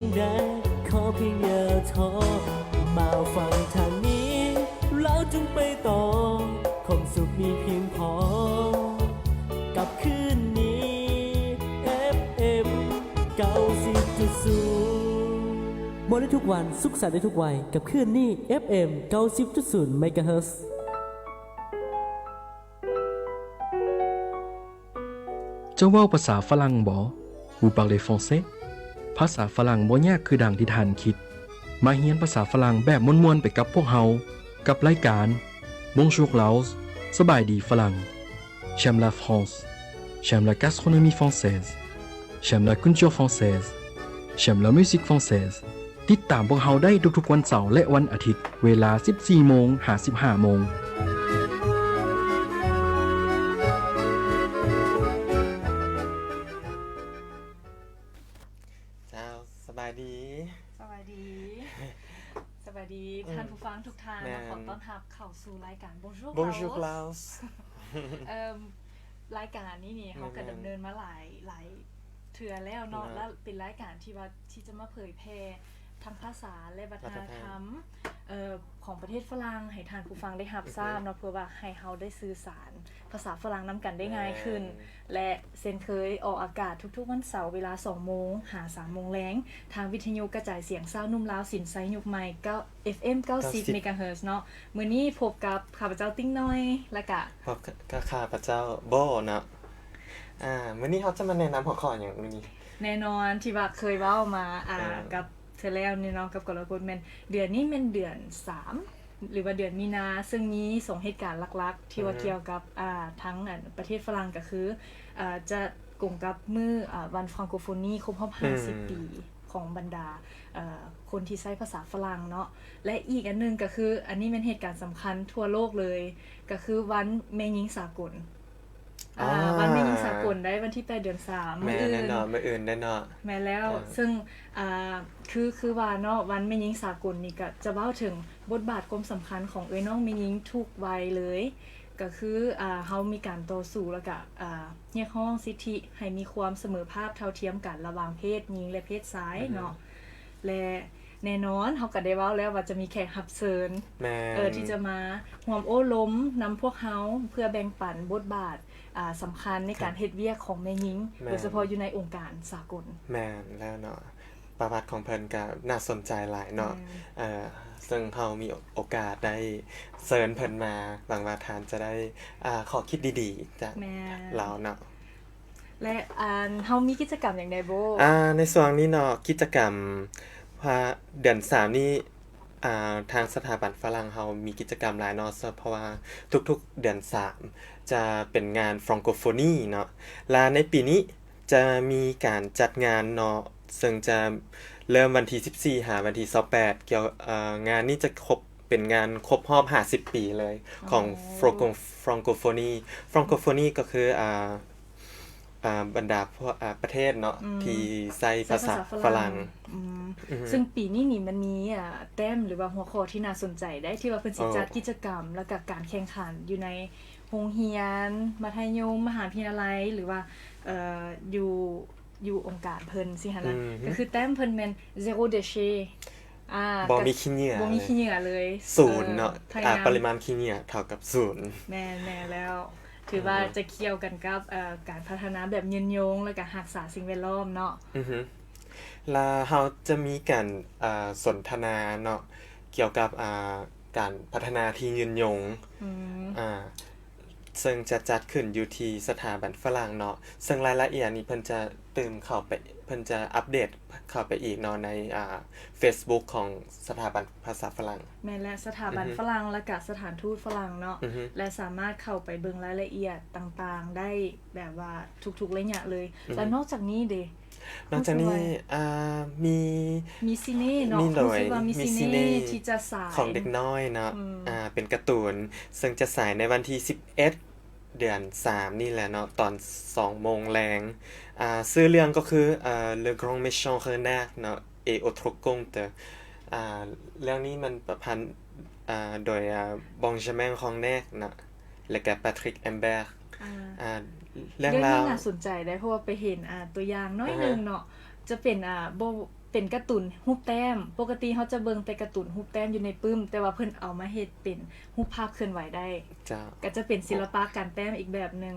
ໄດ້ ຂໍພຽງຢ່າທໍ້ ມາຟັງທາງນີ້ ແລ້ວຈຶ່ງໄປຕໍ່ ຄວາມສຸກມີພຽງພໍ ກັບຄືນນີ້ ເອັຟເອັມ ເກົ້າສິບຈຸດສູນ ມ່ວນໄດ້ທຸກວັນ ສຸກສັນໄດ້ທຸກໄວ ກັບຄືນນີ້ ເອັຟເອັມ ເກົ້າສິບຈຸດສູນ ເມກາເຮີດ. ເຈົ້າເວົ້າພາສາຝຣັ່ງບໍ? Vous parlez français? ພາສາຝຣັ່ງບໍ່ຍາກຄືດັ່ງທີ່ທ່ານຄິດ. ມາຮຽນພາສາຝຣັ່ງແບບມ່ວນໆໄປກັບພວກເຮົາ ກັບລາຍການ Bonjour Laos ສະບາຍດີຝຣັ່ງ. J'aime la France. J'aime la gastronomie française. J'aime la culture française. J'aime la musique française. ຕິດຕາມພວກເຮົາໄດ້ທຸກໆວັນເສົາ ແລະ ວັນອາທິດ ເວລາ ສິບສີ່ໂມງ ຫາ ສິບຫ້າໂມງ. ເຈົ້າ ສະບາຍດີ ສະບາຍດີ ສະບາຍດີ ອືມ ທ່ານຜູ້ຟັງທຸກທ່ານ ແມ່ນ ເນາະ ຂໍຕ້ອນຮັບເຂົ້າສູ່ລາຍການ Bonjour Bonjour Laos Laos. ເອີ່ມ ລາຍການນີ້ນີ້ ເຮົາກໍ ແມ່ນໆ ດຳເນີນມາຫຼາຍ ຫຼາຍເທື່ອແລ້ວເນາະ ເນາະ ແລະ ເປັນລາຍການທີ່ວ່າ ທີ່ຈະມາເຜີຍແຜ່ທັງພາສາ ແລະ ວັດທະນະທຳ ວັດທະນະທຳ ເອີ່ ຂອງປະເທດຝຣັ່ງໃຫ້ທ່ານຜູ້ຟັງໄດ້ຮັບ ອືຮຶ ຊາບເນາະ ເພື່ອວ່າໃຫ້ເຮົາໄດ້ສື່ສານພາສາຝຣັ່ງນຳກັນໄດ້ງ່າຍຂຶ້ນ ແມ່ນ ແລະ ເຊັ່ນເຄີຍ ອອກອາກາດທຸກໆວັນເສົາເວລາສອງໂມງຫາສາມໂມງແລງ ທາງວິທະຍຸກະຈາຍສຽງຊາວໜຸ່ມລາວສິນໄຊຍຸກໃໝ່ ເກົ້າ ເອັຟເອັມ ເກົ້າສິບ ເກົ້າສິບ ເມກາເຮີດເນາະ. ມື້ນີ້ພົບກັບຂ້າພະເຈົ້າຕິ້ງນ້ອຍ ແລະກະ ກັບຂ້າພະເຈົ້າໂບ້ເນາະ. ອ່າ ມື້ນີ້ເຮົາຈະມາແນະນຳຫົວຂໍ້ຫຍັງມື້ນີ້? ແນ່ນອນ ທີ່ວ່າເຄີຍເວົ້າມາ ອ່າ ເອີ ກັບເທື່ອແລ້ວນີ້ເນາະ ກັບກໍລະກົດ ແມ່ນເດືອນນີ້ແມ່ນເດືອນສາມ ຫຼືວ່າເດືອນມີນາ ເຊິ່ງມີສອງເຫດການຫຼັກໆ ທີ່ວ່າ ອືຮຶ ກ່ຽວກັບ ອ່າ ທາງ ອັນ ປະເທດຝຣັ່ງ ກໍຄື ອ່າ ຈະກົງກັບມື້ ອ່າ ວັນ Francophonie ຄົບຮອບ ອືມ ຫ້າສິບປີຂອງບັນດາ ເອີ່ ຄົນທີ່ໃຊ້ພາສາຝຣັ່ງເນາະ ແລະ ອີກອັນໜຶ່ງກໍຄື ອັນນີ້ແມ່ນເຫດການສຳຄັນທົ່ວໂລກເລີຍ ກໍຄືວັນແມ່ຍິງສາກົນ. ອ່າ ອ່າ ວັນແມ່ຍິງສາກົນໄດ້ວັນທີແປດ ເດືອນສາມ ແມ່ນແນ່ນອນ ມື້ອື່ນ ມື້ອື່ນແນ່ນອນ ແມ່ນແລ້ວ ເອີ ເຊິ່ງ ອ່າ ຄື ຄືວ່າເນາະ ວັນແມ່ຍິງສາກົນນີ້ກະຈະເວົ້າເຖິງບົດບາດຄວາມສຳຄັນຂອງເອື້ອຍນ້ອງແມ່ຍິງທຸກໄວເລີຍ ກະຄື ອ່າ ເຮົາມີການຕໍ່ສູ້ ແລ້ວກະ ອ່າ ຮຽກຮ້ອງສິດທິໃຫ້ມີຄວາມສະເໝີພາບເທົ່າທຽມກັນລະຫວ່າງເພດຍິງ ແລະ ເພດຊາຍ ອືຮຶ ເນາະ ແລະ ແນ່ນອນ ເຮົາກໍໄດ້ເວົ້າແລ້ວວ່າຈະມີແຂກຮັບເຊີນ ແມ່ນ ເອີ ທີ່ຈະມາຮ່ວມໂອ້ລົມນຳພວກເຮົາ ເພື່ອແບ່ງປັນບົດບາດ ອ່າ ສຳຄັນໃນການເຮັດວຽກຂອງແມ່ຍິງ ແມ່ນ ໂດຍສະເພາະຢູ່ໃນອົງການສາກົນ. ແມ່ນແລ້ວເນາະ ປະຫວັດຂອງເພິ່ນກໍໜ້າສົນໃຈຫຼາຍເນາະ ແມ່ນ ເອີ ເຊິ່ງເຮົາມີໂອກາດໄດ້ເຊີນເພິ່ນມາ ຫວັງວ່າທ່ານຈະໄດ້ ອ່າ ຂໍ້ຄິດດີໆຈາກ ແມ່ນ ລາວເນາະ. ແລະ ອັນ ເຮົາມີກິດຈະກຳຫຍັງແດ່ໂບ້? ອ່າ ໃນຊ່ວງນີ້ເນາະ ກິດຈະກຳ ວ່າເດືອນສາມນີ້ ອ່າ ທາງສະຖາບັນຝຣັ່ງເຮົາມີກິດຈະກຳຫຼາຍເນາະ ເພາະວ່າທຸກໆເດືອນສາມຈະເປັນງານ Francophonie ເນາະ ແລະ ໃນປີນີ້ຈະມີການຈັດງານເນາະ ເຊິ່ງຈະເລີ່ມວັນທີສິບສີ່ ຫາວັນທີຊາວແປດ ກ່ຽວ ເອີ ງານນີ້ຈະຄົບ ເປັນງານຄົບຮອບຫ້າສິບປີເລີຍຂອງ ອໍ Franco- Francophonie. Francophonie ກໍຄື ອ່າ ອ່າ ບັນດາພວກ ອ່າ ປະເທດເນາະ ອືມ ທີ່ໃຊ້ພາສາ ໃຊ້ພາສາຝຣັ່ງ ຝຣັ່ງ ອືມ ອືຮຶ ເຊິ່ງປີນີ້ນີ້ມັນມີ ອ່າ ແຕ້ມ ຫຼືວ່າຫົວຂໍ້ທີ່ໜ້າສົນໃຈໄດ໋ ທີ່ວ່າເພິ່ນຊິ ໂອ້ ຈັດກິດຈະກຳ ແລ້ວກະການແຂ່ງຂັນຢູ່ໃນໂຮງຮຽນ ມັດທະຍົມ ມະຫາວິທະຍາໄລ ຫຼືວ່າ ເອີ ຢູ່ ຢູ່ອົງການເພິ່ນຊີ້ຫັ້ນນະ ອືຮຶ ກໍຄືແຕ້ມເພິ່ນແມ່ນ zéro déchet ອ່າ ບໍ່ມີ ກະ ຂີ້ເຫຍື້ອ ບໍ່ມີ ເລີຍ ຂີ້ເຫຍື້ອເລີຍ ສູນເນາະ ເອີ ພະຍາຍາມ ອ່າ ປະລິມານຂີ້ເຫຍື້ອເທົ່າກັບສູນ. ແມ່ນ ແມ່ນແລ້ວ ຖືວ່າ ອືຮຶ ຈະກ່ຽວກັນກັບ ເອີ ການພັດທະນາແບບຍືນຍົງ ແລ້ວກະຮັກສາສິ່ງແວດລ້ອມເນາະ. ອືຮຶ ລະເຮົາຈະມີການ ເອີ ສົນທະນາເນາະ ກ່ຽວກັບ ອ່າ ການພັດທະນາທີ່ຍືນຍົງ ອືມ ອ່າ ເຊິ່ງຈະຈັດຂຶ້ນຢູ່ທີ່ສະຖາບັນຝຣັ່ງເນາະ ເຊິ່ງລາຍລະອຽດນີ້ເພິ່ນຈະຕື່ມເຂົ້າໄປ ເພິ່ນຈະອັບເດດເຂົ້າໄປອີກເນາະ ໃນ ອ່າ Facebook ຂອງສະຖາບັນພາສາຝຣັ່ງ. ແມ່ນແລ້ວ ສະຖາບັນ ອືຮຶ ຝຣັ່ງ ແລະກະສະຖານທູດຝຣັ່ງເນາະ ອືຮຶ ແລະ ສາມາດເຂົ້າໄປເບິ່ງລາຍລະອຽດຕ່າງໆໄດ້ແບບວ່າທຸກໆໄລຍະເລີຍ. ອືຮຶ ແລະ ນອກຈາກນີ້ເດ? ນອກຈາກນີ້ ອ່າ ມີ ມີຊີເນເນາະ ມີ ໂດຍ ຮູ້ສຶກວ່າມີ ມີຊີເນ ຊີເນທີ່ຈະສາຍ ຂອງເດັກນ້ອຍເນາະ ອືມ ອ່າ ເປັນກາຕູນ ເຊິ່ງຈະສາຍໃນວັນທີສິບເອັດ ເດືອນສາມນີ້ແຫຼະເນາະ ຕອນສອງໂມງແລງ ອ່າ ຊື່ເລື່ອງກໍຄື ເອີ Le Grand Méchant Renard ເນາະ et autres contes. ອ່າ ເລື່ອງນີ້ມັນປະພັນ ອ່າ ໂດຍ ອ່າ Benjamin Renner ເນາະ ແລະກະ Patrick Imbert. ອ່າ ອ່າ ເລື່ອງ ເລື່ອງນີ້ ລາວ ໜ້າສົນໃຈເດ້ ເພາະວ່າໄປເຫັນ ອ່າ ຕົວຢ່າງໜ້ອຍໜຶ່ງເນາະ ອ່າຮະ ຈະເປັນ ອ່າ ບໍ່ ເປັນກາຕູນຮູບແຕ້ມ. ປົກກະຕິເຮົາຈະເບິ່ງແຕ່ກາຕູນຮູບແຕ້ມຢູ່ໃນປຶ້ມ, ແຕ່ວ່າເພິ່ນເອົາມາເຮັດເປັນຮູບພາບເຄື່ອນໄຫວໄດ້. ເຈົ້າ. ກໍຈະເປັນສິລະປະການແຕ້ມອີກແບບໜຶ່ງ.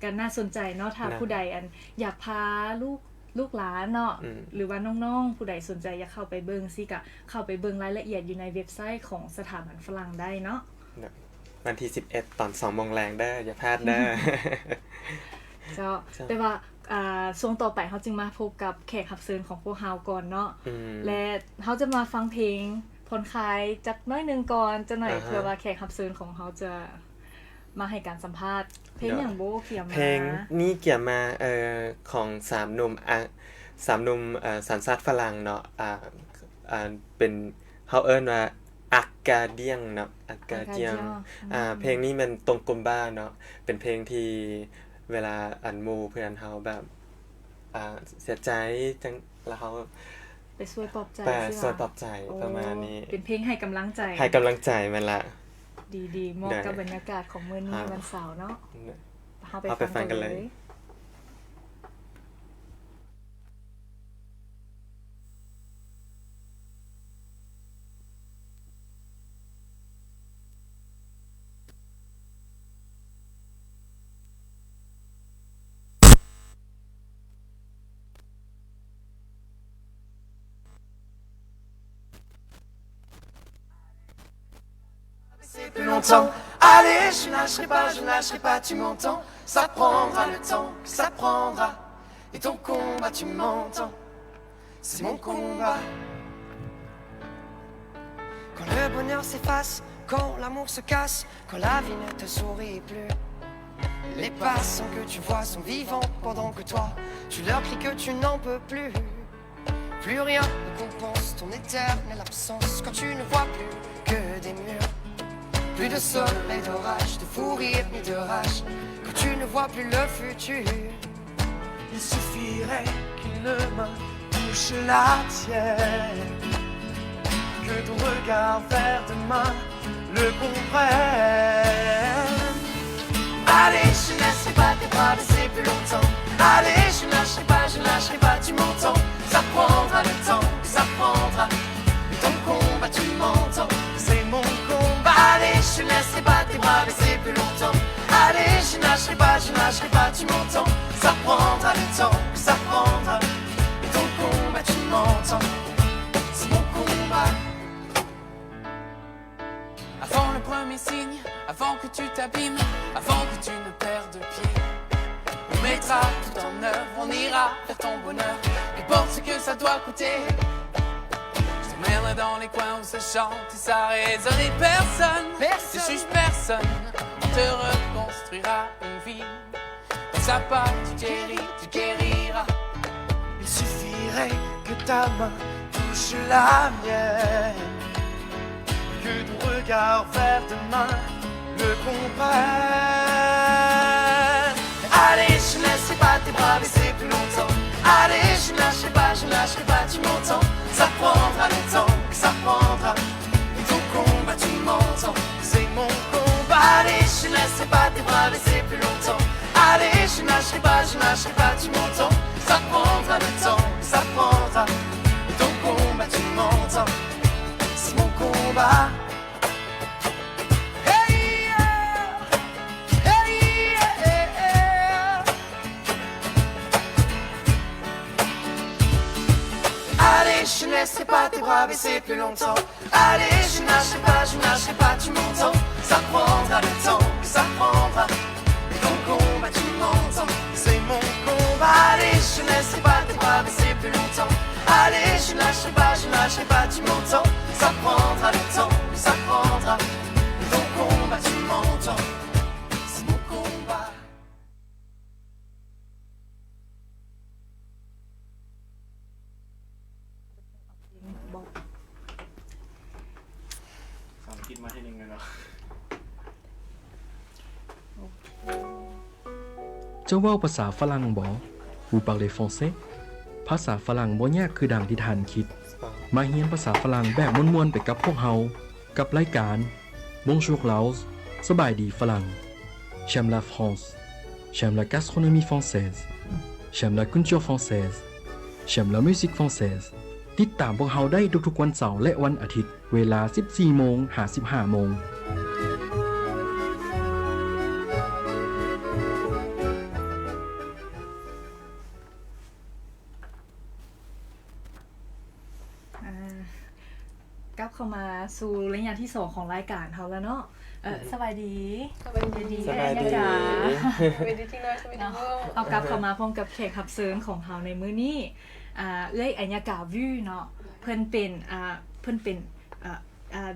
ກໍໜ້າສົນໃຈເນາະ, ຖ້າ ນະ ຜູ້ໃດ ອັນ ຢາກພາລູກ ລູກຫຼານເນາະ ອືມ ຫຼືວ່ານ້ອງໆ ຜູ້ໃດສົນໃຈຢາກເຂົ້າໄປເບິ່ງຊີ້ ກໍເຂົ້າໄປເບິ່ງລາຍລະອຽດຢູ່ໃນເວັບໄຊຂອງສະຖາບັນຝຣັ່ງໄດ້ເນາະ. ນະ ວັນທີສິບເອັດ ຕອນສອງໂມງແລງເດີ, ຢ່າພາດເດີ. ເຈົ້າ. ເຈົ້າ. ແຕ່ວ່າ ອ່າ ຊ່ວງຕໍ່ໄປເຮົາຈຶ່ງມາພົບກັບແຂກຮັບເຊີນຂອງພວກເຮົາກ່ອນເນາະ. ອືມ. ແລະ ເຮົາຈະມາຟັງເພງຜ່ອນຄາຍຈັກໜ້ອຍໜຶ່ງກ່ອນ, ຈັກໜ້ອຍ ອ່າຮະ ເພື່ອວ່າແຂກຮັບເຊີນຂອງເຮົາຈະມາໃຫ້ການສຳພາດ. ເພງຫຍັງໂບກຽມມາ? ເພງນີ້ກຽມມາ ເອີ ຂອງສາມໜຸ່ມ ອາ ສາມໜຸ່ມ ເອີ ສັນຊາດຝຣັ່ງເນາະ. ອ່າ ອ່າ ເປັນ ເຮົາເອີ້ນວ່າ ອາກາດຽງເນາະ, ອາກາດຽງ. ອາກາດຽງ. ອືມ. ອ່າ ເພງນີ້ແມ່ນຕົງກຸມບ້າເນາະ, ເປັນເພງທີ່ເວລາ ອັນ ໝູ່ເພື່ອນເຮົາແບບ ອ່າ ເສຍໃຈຈັ່ງ ແລ້ວເຮົາ ໄປຊ່ວຍປອບໃຈ ໄປຊ່ວຍປອບໃຈ ປະມານນີ້. ໂອ້ ເປັນເພງໃຫ້ກຳລັງໃຈ. ໃຫ້ກຳລັງໃຈ ແມ່ນລະ. ດີໆ ເໝາະກັບບັນຍາກາດຂອງມື້ນີ້ ວັນເສົາເນາະ. ເຮົາໄປຟັງກັນເລີຍ. Plus longtemps. Allez, je lâcherai pas, je lâcherai pas, tu m'entends ? Ça prendra le temps que ça prendra. Et ton combat, tu m'entends ? C'est mon combat. Quand le bonheur s'efface, quand l'amour se casse, quand la vie ne te sourit plus, les passants que tu vois sont vivants pendant que toi, tu leur cries que tu n'en peux plus. Plus rien ne compense ton éternelle absence quand tu ne vois plus que des murs. Plus de soleil d'orage, de fou rire ni de rage, quand tu ne vois plus le futur. Il suffirait qu'une main touche la tienne, que ton regard vert demain le comprenne. Allez, je ne laisserai pas tes bras baisser plus longtemps. Allez, je ne lâcherai pas, je ne lâcherai pas, tu m'entends ? Ça prendra le temps que ça prendra. Mais ton combat, tu m'entends ? C'est mon combat. Allez, je ne laisserai pas tes bras baisser plus longtemps. Allez, je ne lâcherai pas, je ne lâcherai pas, tu m'entends ? Ça prendra le temps que ça prendra. Mais ton combat, tu m'entends ? C'est mon combat. Avant le premier signe, avant que tu t'abîmes, avant que tu ne perdes pied, on mettra tout en œuvre, on ira vers ton bonheur, qu'importe ce que ça doit coûter. Je t'emmènerai dans les coins où ça chante et ça résonne, et personne, personne ne juge personne, on te reconstruira une vie. Pas à pas, tu guéris, tu guériras. Il suffirait que ta main touche la mienne, que ton regard vert demain le comprenne. Allez, je ne laisserai pas tes bras baisser plus longtemps. Allez, je ne lâcherai pas, je ne lâcherai pas, tu m'entends ? Ça prendra le temps que ça prendra. Et ton combat, tu m'entends ? C'est mon combat. Allez, je ne laisserai pas tes bras baisser plus longtemps. Allez, je ne lâcherai pas, je ne lâcherai pas, tu m'entends ? Ça prendra le temps que ça prendra. Et ton combat, tu m'entends ? C'est mon combat. Hey, yeah. Hey, yeah, yeah, yeah. Allez, je ne laisserai pas tes bras baisser plus longtemps. Allez, je ne lâcherai pas, je ne lâcherai pas, tu m'entends ? Ça prendra le temps que ça prendra. Mais ton combat, tu m'entends ? C'est mon combat. Allez, je ne laisserai pas tes bras baisser plus longtemps. Allez, je ne lâcherai pas, je ne lâcherai pas, tu m'entends ? Ça prendra le temps que ça prendra. Mais ton combat, tu m'entends ? C'est mon combat. ສາມ ອັງກິດມາທີໜຶ່ງເລີຍເນາະ. ເຈົ້າເວົ້າພາສາຝຣັ່ງບໍ່? Vous parlez français? ພາສາຝຣັ່ງບໍ່ຍາກຄືດັ່ງທີ່ທ່ານຄິດ. ມາຮຽນພາສາຝຣັ່ງແບບມ່ວນໆໄປກັບພວກເຮົາ ກັບລາຍການ Bonjour Laos, ສະບາຍດີຝຣັ່ງ. J'aime la France. J'aime la gastronomie française. J'aime la culture française. J'aime la musique française. ຕິດຕາມພວກເຮົາໄດ້ທຸກໆວັນເສົາ ແລະ ວັນອາທິດ ເວລາ ສິບສີ່ໂມງ ຫາ ສິບຫ້າໂມງ. ອ່າ ກັບເຂົ້າມາສູ່ໄລຍະທີສອງຂອງລາຍການເຮົາແລ້ວເນາະ. ເອີ ສະບາຍດີ ສະບາຍດີ ສະບາຍດີ ເອີຍ ສະບາຍດີ ເຮົາກັບເຂົ້າມາພ້ອມກັບແຂກຮັບເຊີນຂອງເຮົາໃນມື້ນີ້ ອ່າ ເອື້ອຍ ໄອຍາກາ ວື ເນາະ. ເພິ່ນເປັນ ອ່າ ເພິ່ນເປັນ ອ່າ ອ່າ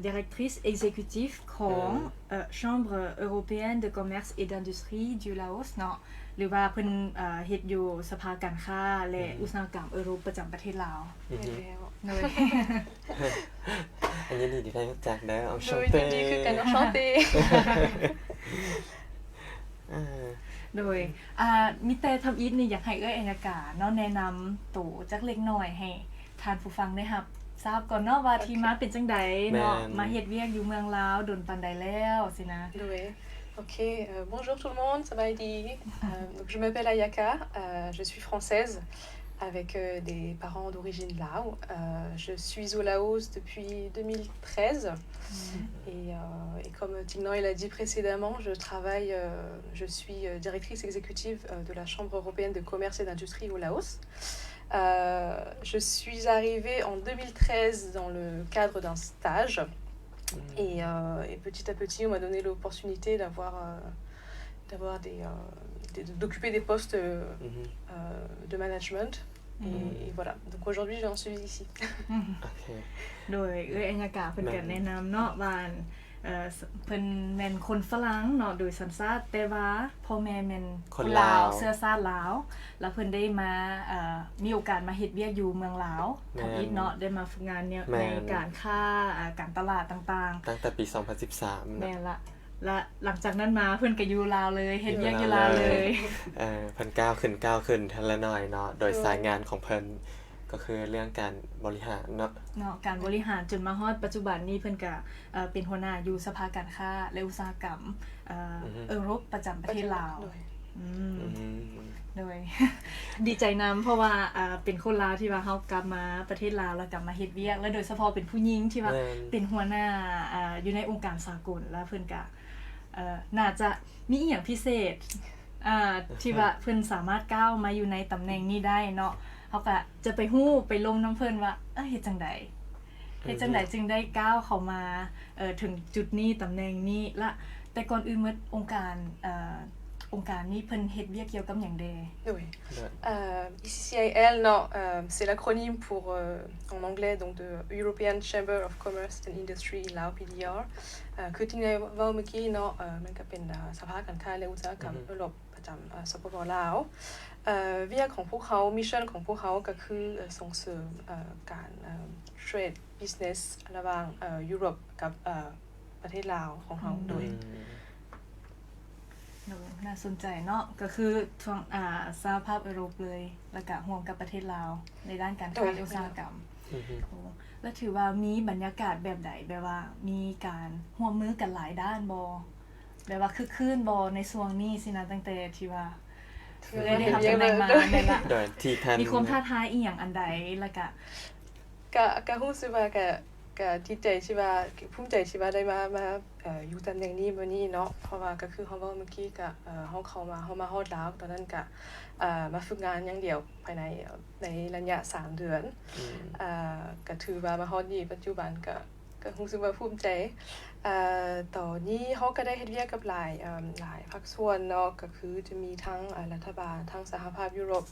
directrice exécutive ຂອງ ເອີ Chambre européenne de commerce et d'industrie du Laos ເນາະ ຫຼືວ່າເພິ່ນ ເອີ ເຮັດຢູ່ສະພາການຄ້າ ແລະ ອຸດສາຫະກຳເອີຣົບປະຈຳປະເທດລາວ. ໂດຍ ອັນນີ້ດີທີ່ໄດ້ຮູ້ຈັກເດີ enchanté ໂດຍ ຍິນດີຄືກັນ enchanté. ໂດຍ ອ່າ ມີແຕ່ທຳອິດນີ້ຢາກໃຫ້ເອື້ອຍໄອຍາກາເນາະ ແນະນຳໂຕຈັກເລັກນ້ອຍໃຫ້ທ່ານຜູ້ຟັງໄດ້ຮັບຊາບກ່ອນເນາະ ວ່າທີ່ມາເປັນຈັ່ງໃດເນາະ ມາເຮັດວຽກຢູ່ເມືອງລາວດົນປານໃດແລ້ວຊີ້ນະ. ໂດຍ OK, euh, bonjour tout le monde, ສະບາຍດີ. Euh, donc, je m'appelle Ayaka, euh, je suis française avec, euh, des parents d'origine lao. Euh, je suis au Laos depuis deux mille treize. Et, euh, et comme Tignan l'a dit précédemment, je travaille, euh, je suis, euh, directrice exécutive, euh, de la Chambre européenne de commerce et d'industrie au Laos. Euh, je suis arrivée en deux mille treize dans le cadre d'un stage. Et, euh, et petit à petit, on m'a donné l'opportunité d'avoir, euh, d'avoir des, euh, des, d'occuper des postes, euh, euh, de management. Et, et voilà. Donc aujourd'hui, j'en suis ici. ໂດຍ ເອື້ອຍໄອຍາກາເພິ່ນກໍແນະນຳເນາະວ່າ ເອີ ເພິ່ນແມ່ນຄົນຝຣັ່ງເນາະ ໂດຍສັນຊາດ ແຕ່ວ່າພໍ່ແມ່ແມ່ນຄົນລາວ ຄົນລາວ ເຊື້ອຊາດລາວ ແລ້ວເພິ່ນໄດ້ມາ ເອີ ມີໂອກາດມາເຮັດວຽກຢູ່ເມືອງລາວທຳອິດເນາະ ໄດ້ມາຝຶກງານໃນ ໃນການຄ້າ ເອີ ການຕະຫຼາດຕ່າງໆ ຕັ້ງແຕ່ປີສອງພັນສິບສາມ. ແມ່ນລະ ລະຫຼັງຈາກນັ້ນມາເພິ່ນກໍຢູ່ລາວເລີຍ ເຮັດວຽກຢູ່ລາວເລີຍ. ເອີ ເພິ່ນກ້າວຂຶ້ນ ກ້າວຂຶ້ນເທື່ອລະໜ້ອຍເນາະ ໂດຍສາຍງານຂອງເພິ່ນ ກໍຄືເລື່ອງການບໍລິຫານເນາະ ເນາະ ການບໍລິຫານ ຈົນມາຮອດປັດຈຸບັນນີ້ ເພິ່ນກະ ເອີ ເປັນຫົວໜ້າຢູ່ສະພາການຄ້າ ແລະ ອຸດສາຫະກຳ ເອີ ເອີຣົບປະຈຳປະເທດລາວ. ໂດຍ ອືມ ໂດຍ ດີໃຈນຳ ເພາະວ່າ ເປັນຄົນລາວທີ່ວ່າເຮົາກັບມາປະເທດລາວ ແລ້ວກັບມາເຮັດວຽກ ແລະ ໂດຍສະເພາະເປັນຜູ້ຍິງທີ່ວ່າເປັນຫົວໜ້າ ເອີ ຢູ່ໃນອົງການສາກົນ ແລ້ວເພິ່ນກະ ເອີ ໜ້າຈະມີອີ່ຫຍັງພິເສດ ອ່າ ທີ່ວ່າເພິ່ນສາມາດກ້າວມາຢູ່ໃນຕຳແໜ່ງນີ້ໄດ້ເນາະ. ເຮົາກະຈະໄປຮູ້ໄປລົມນຳເພິ່ນວ່າ ເອີ ເຮັດຈັ່ງໃດ ເຮັດຈັ່ງໃດຈຶ່ງໄດ້ກ້າວເຂົ້າມາ ເອີ ເຖິງຈຸດນີ້ ຕຳແໜ່ງນີ້ລະ. ແຕ່ກ່ອນອື່ນໝົດ ອົງການ ເອີ ອົງການນີ້ເພິ່ນເຮັດວຽກກ່ຽວກັບຫຍັງແດ່? ໂດຍ ເອີ ECCIL ເນາະ ເອີ c'est l'acronyme pour, euh, en anglais, donc de European Chamber of Commerce and Industry in Laos, PDR. ເອີ ຄືທີ່ໄດ້ເວົ້າມື້ກີ້ເນາະ ເອີ ມັນກະເປັນ ເອີ ສະພາການຄ້າ ແລະ ອຸດສາຫະກຳເອີຣົບປະຈຳ ເອີ ສປປ ລາວ. ເອີ ວຽກຂອງພວກເຮົາ ມິດຊັນຂອງພວກເຮົາກະຄື ເອີ ສົ່ງເສີມ ເອີ ການ ເອີ trade business ລະຫວ່າງ ເອີ ຢູໂຣບກັບ ເອີ ປະເທດລາວຂອງເຮົາ. ໂດຍ ໂດຍ ໜ້າສົນໃຈເນາະ ກະຄືທາງ ອ່າ ສະຫະພາບເອີຣົບເລີຍ ລະກະຮ່ວມກັບປະເທດລາວໃນດ້ານການຄ້າ ແລະ ອຸດສາຫະກຳ. ໂອ້ ລະຖືວ່າມີບັນຍາກາດແບບໃດ ແບບວ່າມີການຮ່ວມມືກັນຫຼາຍດ້ານບໍ່ ແບບວ່າຄຶກຄື້ນບໍ່ໃນຊ່ວງນີ້ຊີ້ນະ ຕັ້ງແຕ່ທີ່ວ່າເອື້ອຍໄດ້ຮັບຕຳແໜ່ງມາ? ໂດຍ ທີ່ທ່ານ ມີຄວາມທ້າທາຍອີ່ຫຍັງອັນໃດ ລະກະ ກະ ກະຮູ້ສຶກວ່າກະ ກະດີໃຈທີ່ວ່າ ພູມໃຈທີ່ວ່າໄດ້ມາ ມາ ເອີ ຢູ່ຕຳແໜ່ງນີ້ມື້ນີ້ເນາະ ເພາະວ່າກະຄືເຮົາເວົ້າມື້ກີ້ກະ ເອີ ເຮົາເຂົ້າມາ ເຮົາມາຮອດລາວຕອນນັ້ນກະ ເອີ ມາຝຶກງານຢ່າງດຽວພາຍໃນ ໃນໄລຍະສາມເດືອນ. ເອີ ກະຖືວ່າມາຮອດນີ້ປັດຈຸບັນກະ ກະຮູ້ສຶກວ່າພູມໃຈ. ເອີ ຕອນນີ້ເຮົາກະໄດ້ເຮັດວຽກກັບຫຼາຍ ເອີ ຫຼາຍພາກສ່ວນເນາະ ກະຄືຈະມີທັງ ເອີ ລັດຖະບານ ທັງສະຫະພາບຢູໂຣບ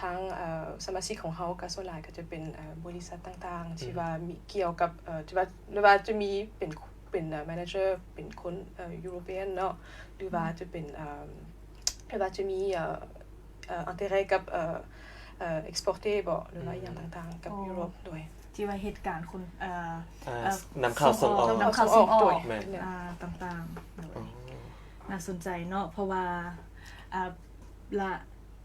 ທັງ ເອີ ສະມາຊິກຂອງເຮົາກະສ່ວນຫຼາຍກະຈະເປັນ ເອີ ບໍລິສັດຕ່າງໆ ທີ່ວ່າມີກ່ຽວກັບ ເອີ ທີ່ວ່າ ຫຼືວ່າຈະມີເປັນ ເປັນ ເອີ manager ເປັນຄົນ ເອີ European ເນາະ ຫຼືວ່າຈະເປັນ ເອີ ຫຼືວ່າຈະມີ ເອີ ເອີ intérêt ກັບ ເອີ ເອີ exporter ບໍ ຫຼືວ່າອີ່ຫຍັງຕ່າງໆກັບຢູໂຣບ. ໂດຍ ທີ່ວ່າເຮັດການຂົນ ເອີ ເອີ ນຳເຂົ້າສົ່ງອອກ ນຳເຂົ້າສົ່ງອອກ ແມ່ນ ອ່າ ຕ່າງໆ. ໂດຍ ໜ້າສົນໃຈເນາະ ເພາະວ່າ ອ່າ ລະ